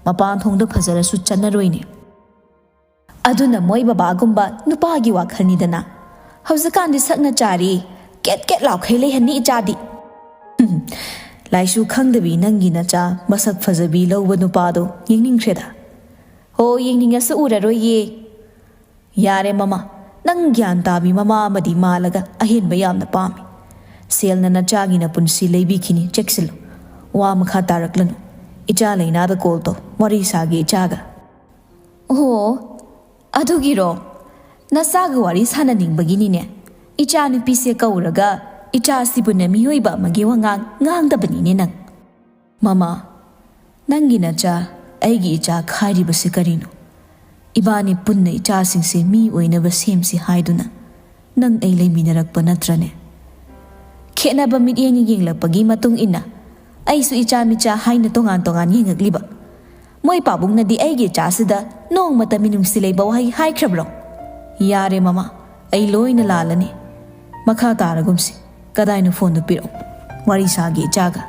ꯃꯄꯥꯟ ꯊꯣꯡꯗ ꯐꯖꯔꯁꯨ ꯆꯟꯅꯔꯣꯏꯅꯦ꯫ ꯑꯗꯨꯅ ꯃꯣꯏ ꯕꯕꯥꯒꯨꯝꯕ ꯅꯨꯄꯥꯒꯤ ꯋꯥꯈꯜꯅꯤꯗꯅ꯫ ꯍꯧꯖꯤꯛꯀꯥꯟꯗꯤ ꯁꯛꯅ ꯆꯥꯔꯤ, ꯀꯦꯠ ꯀꯦꯠ ꯂꯥꯎꯈꯩ ꯂꯩꯍꯟꯅꯤ ꯏꯆꯥꯗꯤ꯫ ꯎꯝ, ꯂꯥꯏꯁꯨ ꯈꯪꯗꯕꯤ ꯅꯪꯒꯤ ꯅꯆꯥ ꯃꯁꯛ ꯐꯖꯕꯤ ꯂꯧꯕ ꯅꯨꯄꯥꯗꯣ ꯌꯦꯡꯅꯤꯡꯈ꯭ꯔꯦꯗ꯫ ꯍꯣ, ꯌꯦꯡꯅꯤꯡꯉꯁꯨ ꯎꯔꯔꯣꯏꯌꯦ꯫ ꯌꯥꯔꯦ ꯃꯃꯥ, ꯅꯪ ꯒ꯭ꯌꯥꯟ ꯇꯥꯕꯤ ꯃꯃꯥ ꯑꯃꯗꯤ ꯃꯥꯜꯂꯒ ꯑꯍꯦꯟꯕ ꯌꯥꯝꯅ ꯄꯥꯝꯃꯤ꯫ ꯁꯦꯜꯅ ꯅꯆꯥꯒꯤ ꯅꯄꯨꯟꯁꯤ ꯂꯩꯕꯤꯈꯤꯅꯤ, ꯆꯦꯛꯁꯤꯜꯂꯨ꯫ ꯋꯥ ꯃꯈꯥ ꯇꯥꯔꯛꯂꯅꯨ꯫ ꯏꯆꯥ ꯂꯩꯅꯥꯗ ꯀꯣꯜ ꯇꯧ, ꯋꯥꯔꯤ ꯁꯥꯒꯦ ꯏꯆꯥꯒ꯫ ꯑꯣ, ꯑꯗꯨꯒꯤꯔꯣ? ꯅꯆꯥꯒ ꯋꯥꯔꯤ ꯁꯥꯟꯅꯅꯤꯡꯕꯒꯤꯅꯤꯅꯦ꯫ ꯏꯆꯥ ꯅꯨꯄꯤꯁꯦ ꯀꯧꯔꯒ ꯏꯆꯥꯁꯤꯕꯨꯅ ꯃꯤꯑꯣꯏꯕ ꯑꯃꯒꯤ ꯋꯥꯉꯥꯡ ꯉꯥꯡꯗꯕꯅꯤꯅꯦ ꯅꯪ꯫ ꯃꯃꯥ, ꯅꯪꯒꯤ ꯅꯆꯥ ꯑꯩꯒꯤ ꯏꯆꯥ ꯈꯥꯏꯔꯤꯕꯁꯤ ꯀꯔꯤꯅꯣ? ꯏꯕꯥꯅꯤ ꯄꯨꯟꯅ ꯏꯆꯥꯁꯤꯡꯁꯦ ꯃꯤ ꯑꯣꯏꯅꯕ ꯁꯦꯝꯁꯤ ꯍꯥꯏꯗꯨꯅ ꯅꯪ ꯑꯩ ꯂꯩꯃꯤꯟꯅꯔꯛꯄ ꯅꯠꯇ꯭ꯔꯅꯦ? ꯈꯦꯠꯅꯕ ꯃꯤꯠꯌꯦꯡ ꯌꯦꯡꯂꯛꯄꯒꯤ ꯃꯇꯨꯡ ꯏꯟꯅ ꯑꯩꯁꯨ ꯏꯆꯥ ꯃꯤꯆꯥ ꯍꯥꯏꯅ ꯇꯣꯉꯥꯟ ꯇꯣꯉꯥꯟ ꯌꯦꯡꯉꯛꯂꯤꯕ꯫ ꯃꯣꯏ ꯄꯥꯕꯨꯡꯅꯗꯤ ꯑꯩꯒꯤ ꯏꯆꯥꯁꯤꯗ ꯅꯣꯡꯃꯇ ꯃꯤꯅꯨꯡꯁꯤ ꯂꯩꯕ ꯋꯥꯍꯩ ꯍꯥꯏꯈ꯭ꯔꯕ꯭ꯔꯣ? ꯌꯥꯔꯦ ꯃꯃꯥ, ꯑꯩ ꯂꯣꯏꯅ ꯂꯥꯜꯂꯅꯤ꯫ ꯃꯈꯥ ꯇꯥꯔꯒꯨꯝꯁꯤ꯫ ꯀꯗꯥꯏꯅꯣ ꯐꯣꯟꯗꯨ ꯄꯤꯔꯛꯎ꯫ ꯋꯥꯔꯤ ꯁꯥꯒꯦ ꯏꯆꯥꯒ꯫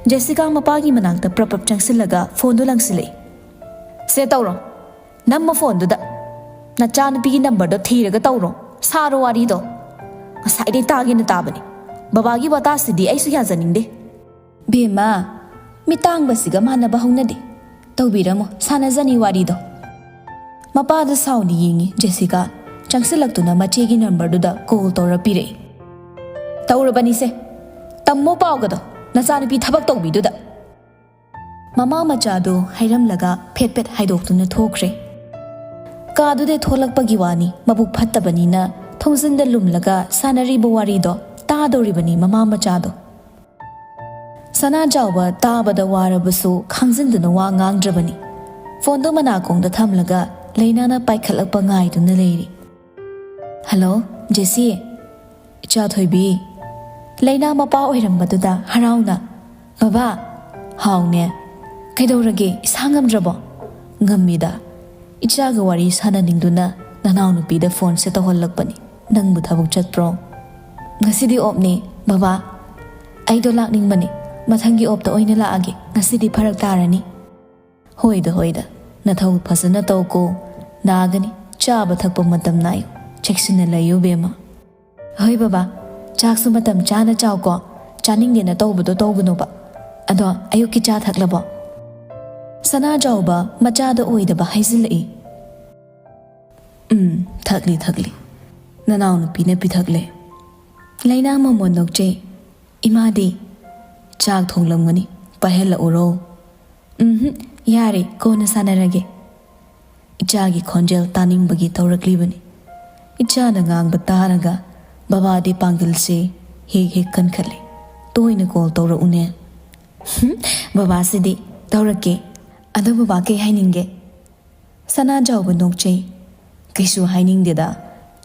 ꯖꯦꯁꯤꯀꯥ ꯃꯄꯥꯒꯤ ꯃꯅꯥꯛꯇ ꯄ꯭ꯔꯞ ꯄ꯭ꯔꯞ ꯆꯪꯁꯤꯜꯂꯒ ꯐꯣꯟꯗꯨ ꯂꯪꯁꯤꯜꯂꯛꯏ꯫ "ꯁꯦ ꯇꯧꯔꯣ, ꯅꯝꯃꯣ ꯐꯣꯟꯗꯨꯗ꯫ ꯅꯆꯥꯅꯨꯄꯤꯒꯤ ꯅꯝꯕꯔꯗꯣ ꯊꯤꯔꯒ ꯇꯧꯔꯣ, ꯁꯥꯔꯣ ꯋꯥꯔꯤꯗꯣ꯫ ꯉꯁꯥꯏꯗꯩ ꯇꯥꯒꯦꯅ ꯇꯥꯕꯅꯤ꯫ ꯕꯕꯥꯒꯤ ꯋꯥꯇꯥꯁꯤꯗꯤ ꯑꯩꯁꯨ ꯌꯥꯖꯅꯤꯡꯗꯦ꯫ ꯕꯦꯝꯃ, ꯃꯤꯇꯥꯡꯕꯁꯤꯒ ꯃꯥꯟꯅꯕ ꯍꯧꯅꯗꯦ꯫ ꯇꯧꯕꯤꯔꯝꯃꯣ, ꯁꯥꯟꯅꯖꯅꯤ ꯋꯥꯔꯤꯗꯣ꯫ ꯃꯄꯥꯗ ꯁꯥꯎꯅ ꯌꯦꯡꯉꯤ ꯖꯦꯁꯤꯀꯥ꯫ ꯆꯪꯁꯤꯜꯂꯛꯇꯨꯅ ꯃꯆꯦꯒꯤ ꯅꯝꯕꯔꯗꯨꯗ ꯀꯣꯜ ꯇꯧꯔ ꯄꯤꯔꯛꯏ꯫ "ꯇꯧꯔꯕꯅꯤꯁꯦ꯫ ꯇꯝꯃꯣ ꯄꯥꯎꯒꯗꯣ, ꯅꯆꯥꯅꯨꯄꯤ ꯊꯕꯛ ꯇꯧꯕꯤꯗꯨꯗ꯫" ꯃꯃꯥ ꯃꯆꯥꯗꯨ ꯍꯥꯏꯔꯝꯂꯒ ꯐꯦꯠ ꯐꯦꯠ ꯍꯥꯏꯗꯣꯛꯇꯨꯅ ꯊꯣꯛꯈ꯭ꯔꯦ꯫ ꯀꯥꯗꯨꯗꯩ ꯊꯣꯛꯂꯛꯄꯒꯤ ꯋꯥꯅꯤ, ꯃꯕꯨꯛ ꯐꯠꯇꯕꯅꯤꯅ ꯊꯣꯡꯖꯤꯟꯗ ꯂꯨꯝꯂꯒ ꯁꯥꯟꯅꯔꯤꯕ ꯋꯥꯔꯤꯗꯣ ꯇꯥꯗꯧꯔꯤꯕꯅꯤ ꯃꯃꯥ ꯃꯆꯥꯗꯣ꯫ ꯁꯅꯥꯖꯥꯎꯕ ꯇꯥꯕꯗ ꯋꯥꯔꯕꯁꯨ ꯈꯥꯡꯖꯤꯟꯗꯨꯅ ꯋꯥ ꯉꯥꯡꯗ꯭ꯔꯕꯅꯤ꯫ ꯐꯣꯟꯗꯣ ꯃꯅꯥꯀꯣꯡꯗ ꯊꯝꯂꯒ ꯂꯩꯅꯥꯅ ꯄꯥꯏꯈꯠꯂꯛꯄ ꯉꯥꯏꯗꯨꯅ ꯂꯩꯔꯤ꯫ "ꯍꯜꯂꯣ, ꯖꯦꯁꯤ꯫ ꯏꯆꯥ ꯊꯣꯏꯕꯤ꯫" ꯂꯩꯅꯥ ꯃꯄꯥ ꯑꯣꯏꯔꯝꯕꯗꯨꯗ ꯍꯔꯥꯎꯅ, "ꯕꯕꯥ!" "ꯍꯥꯎꯅꯦ꯫ ꯀꯩꯗꯧꯔꯒꯦ, ꯏꯁꯥ ꯉꯝꯗ꯭ꯔꯕꯣ?" "ꯉꯝꯃꯤꯗ꯫ ꯏꯆꯥꯒ ꯋꯥꯔꯤ ꯁꯥꯟꯅꯅꯤꯡꯗꯨꯅ ꯅꯅꯥꯎꯅꯨꯄꯤꯗ ꯐꯣꯟꯁꯦ ꯇꯧꯍꯜꯂꯛꯄꯅꯤ꯫ ꯅꯪꯕꯨ ꯊꯕꯛ ꯆꯠꯄ꯭ꯔꯣ?" "ꯉꯁꯤꯗꯤ ꯑꯣꯞꯅꯦ, ꯕꯕꯥ꯫ ꯑꯩꯗꯣ ꯂꯥꯛꯅꯤꯡꯕꯅꯦ꯫ ꯃꯊꯪꯒꯤ ꯑꯣꯞꯇ ꯑꯣꯏꯅ ꯂꯥꯛꯑꯒꯦ꯫ ꯉꯁꯤꯗꯤ ꯐꯔꯛ ꯇꯥꯔꯅꯤ꯫" "ꯍꯣꯏꯗ, ꯍꯣꯏꯗ꯫ ꯅꯊꯧ ꯐꯖꯅ ꯇꯧꯀꯣ꯫ ꯅꯥꯒꯅꯤ꯫ ꯆꯥꯕ ꯊꯛꯄ ꯃꯇꯝ ꯅꯥꯏꯌꯨ꯫ ꯆꯦꯛꯁꯤꯟꯅ ꯂꯩꯌꯨ, ꯕꯦꯝꯃ꯫" "ꯍꯣꯏ ꯕꯕꯥ, ꯆꯥꯛꯁꯨ ꯃꯇꯝ ꯆꯥꯅ ꯆꯥꯎꯀꯣ꯫ ꯆꯥꯅꯤꯡꯗꯦꯅ ꯇꯧꯕꯗꯣ ꯇꯧꯒꯅꯣꯕ꯫ ꯑꯗꯣ ꯑꯌꯨꯛꯀꯤ ꯆꯥ ꯊꯛꯂꯕꯣ?" ꯁꯅꯥꯖꯥꯎꯕ ꯃꯆꯥꯗ ꯑꯣꯏꯗꯕ ꯍꯥꯏꯖꯤꯜꯂꯛꯏ꯫ "ꯎꯝ, ꯊꯛꯂꯤ, ꯊꯛꯂꯤ꯫ ꯅꯅꯥꯎꯅꯨꯄꯤꯅ ꯄꯤꯊꯛꯂꯦ꯫" ꯂꯩꯅꯥ ꯃꯃꯣꯟ ꯅꯣꯛꯆꯩ꯫ "ꯏꯃꯥꯗꯤ?" "ꯆꯥꯛ ꯊꯣꯡꯂꯝꯒꯅꯤ, ꯄꯥꯏꯍꯜꯂꯛꯎꯔꯣ?" "ꯎꯝꯍꯨꯝ, ꯌꯥꯔꯦ, ꯀꯣꯟꯅ ꯁꯥꯟꯅꯔꯒꯦ꯫" ꯏꯆꯥꯒꯤ ꯈꯣꯟꯖꯦꯜ ꯇꯥꯅꯤꯡꯕꯒꯤ ꯇꯧꯔꯛꯂꯤꯕꯅꯤ꯫ ꯏꯆꯥꯅ ꯉꯥꯡꯕ ꯇꯥꯔꯒ ꯕꯕꯥꯗꯤ ꯄꯥꯡꯒꯜꯁꯦ ꯍꯦꯛ ꯍꯦꯛ ꯀꯟꯈꯠꯂꯦ꯫ "ꯇꯣꯏꯅ ꯀꯣꯜ ꯇꯧꯔꯛꯎꯅꯦ꯫" "ꯍꯨꯝ, ꯕꯕꯥꯁꯤꯗꯤ꯫ ꯇꯧꯔꯛꯀꯦ꯫ ꯑꯗꯣ ꯕꯕꯥ ꯀꯩ ꯍꯥꯏꯅꯤꯡꯒꯦ?" ꯁꯅꯥꯖꯥꯎꯕ ꯅꯣꯛꯆꯩ꯫ "ꯀꯩꯁꯨ ꯍꯥꯏꯅꯤꯡꯗꯦꯗ,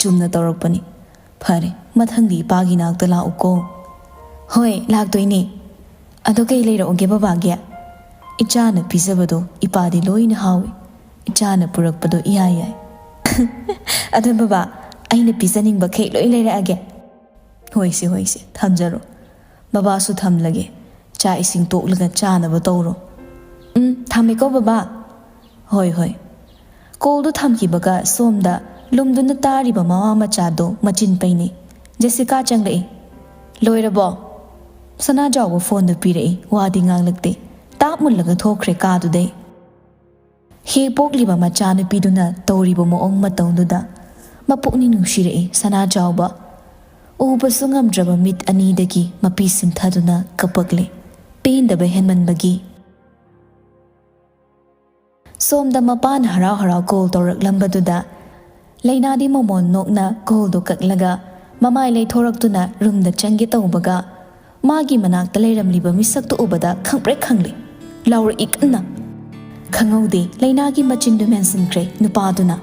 ꯆꯨꯝꯅ ꯇꯧꯔꯛꯄꯅꯤ꯫ ꯐꯔꯦ, ꯃꯊꯪꯗꯤ ꯏꯄꯥꯒꯤ ꯅꯥꯛꯇ ꯂꯥꯛꯎꯀꯣ꯫" "ꯍꯣꯏ, ꯂꯥꯛꯇꯣꯏꯅꯦ꯫ ꯑꯗꯣ ꯀꯩ ꯂꯩꯔꯛꯎꯒꯦ ꯕꯕꯥꯒꯤ?" "ꯏꯆꯥꯅ ꯄꯤꯖꯕꯗꯣ ꯏꯄꯥꯗꯤ ꯂꯣꯏꯅ ꯍꯥꯎꯏ꯫ ꯏꯆꯥꯅ ꯄꯨꯔꯛꯄꯗꯣ ꯏꯌꯥ ꯌꯥꯏ꯫" "ꯑꯗꯣ ꯕꯕꯥ, ꯑꯩꯅ ꯄꯤꯖꯅꯤꯡꯕꯈꯩ ꯂꯣꯏ ꯂꯩꯔꯛꯑꯒꯦ꯫" "ꯍꯣꯏꯁꯦ, ꯍꯣꯏꯁꯦ, ꯊꯝꯖꯔꯣ꯫ ꯕꯕꯥꯁꯨ ꯊꯝꯂꯒꯦ꯫ ꯆꯥꯛ ꯏꯁꯤꯡ ꯇꯣꯛꯂꯒ ꯆꯥꯅꯕ ꯇꯧꯔꯣ꯫" "ꯎꯝ, ꯊꯝꯃꯦꯀꯣ ꯕꯕꯥ꯫" "ꯍꯣꯏ, ꯍꯣꯏ꯫" ꯀꯣꯜꯗꯨ ꯊꯝꯈꯤꯕꯒ ꯁꯣꯝꯗ ꯂꯨꯝꯗꯨꯅ ꯇꯥꯔꯤꯕ ꯃꯃꯥ ꯃꯆꯥꯗꯨ ꯃꯆꯤꯟ ꯄꯩꯅꯩ꯫ ꯖꯦꯁꯤꯀꯥ ꯆꯪꯂꯛꯏ꯫ "ꯂꯣꯏꯔꯕꯣ?" ꯁꯅꯥꯖꯥꯎꯕ ꯐꯣꯟꯗꯨ ꯄꯤꯔꯛꯏ, ꯋꯥꯗꯤ ꯉꯥꯡꯂꯛꯇꯦ꯫ ꯇꯥꯞ ꯃꯨꯜꯂꯒ ꯊꯣꯛꯈ꯭ꯔꯦ ꯀꯥꯗꯨꯗꯩ꯫ ꯍꯦꯛ ꯄꯣꯛꯂꯤꯕ ꯃꯆꯥꯅꯨꯄꯤꯗꯨꯅ ꯇꯧꯔꯤꯕ ꯃꯑꯣꯡ ꯃꯇꯧꯗꯨꯗ ꯃꯄꯨꯛꯅꯤꯡ ꯅꯨꯡꯁꯤꯔꯛꯏ ꯁꯅꯥꯖꯥꯎꯕ꯫ ꯎꯕꯁꯨ ꯉꯝꯗ꯭ꯔꯕ ꯃꯤꯠ ꯑꯅꯤꯗꯒꯤ ꯃꯄꯤ ꯁꯤꯟꯊꯗꯨꯅ ꯀꯞꯄꯛꯂꯦ, ꯄꯦꯟꯗꯕ ꯍꯦꯟꯃꯟꯕꯒꯤ꯫ ꯁꯣꯝꯗ ꯃꯄꯥꯅ ꯍꯔꯥꯎ ꯍꯔꯥꯎ ꯀꯣꯜ ꯇꯧꯔꯛꯂꯝꯕꯗꯨꯗ ꯂꯩꯅꯥꯗꯤ ꯃꯃꯣꯟ ꯅꯣꯛꯅ ꯀꯣꯜꯗꯨ ꯀꯛꯂꯒ ꯃꯃꯥꯏ ꯂꯩꯊꯣꯔꯛꯇꯨꯅ ꯔꯨꯝꯗ ꯆꯪꯒꯦ ꯇꯧꯕꯒ, ꯃꯥꯒꯤ ꯃꯅꯥꯛꯇ ꯂꯩꯔꯝꯂꯤꯕ ꯃꯤꯁꯛꯇꯨ ꯎꯕꯗ ꯈꯪꯄ꯭ꯔꯦꯛ ꯈꯪꯂꯦ꯫ ꯂꯥꯎꯔꯛꯏ ꯀꯟꯅ꯫ ꯈꯪꯍꯧꯗꯦ, ꯂꯩꯅꯥꯒꯤ ꯃꯆꯤꯟꯗꯨ ꯃꯦꯟꯁꯤꯟꯈ꯭ꯔꯦ ꯅꯨꯄꯥꯗꯨꯅ꯫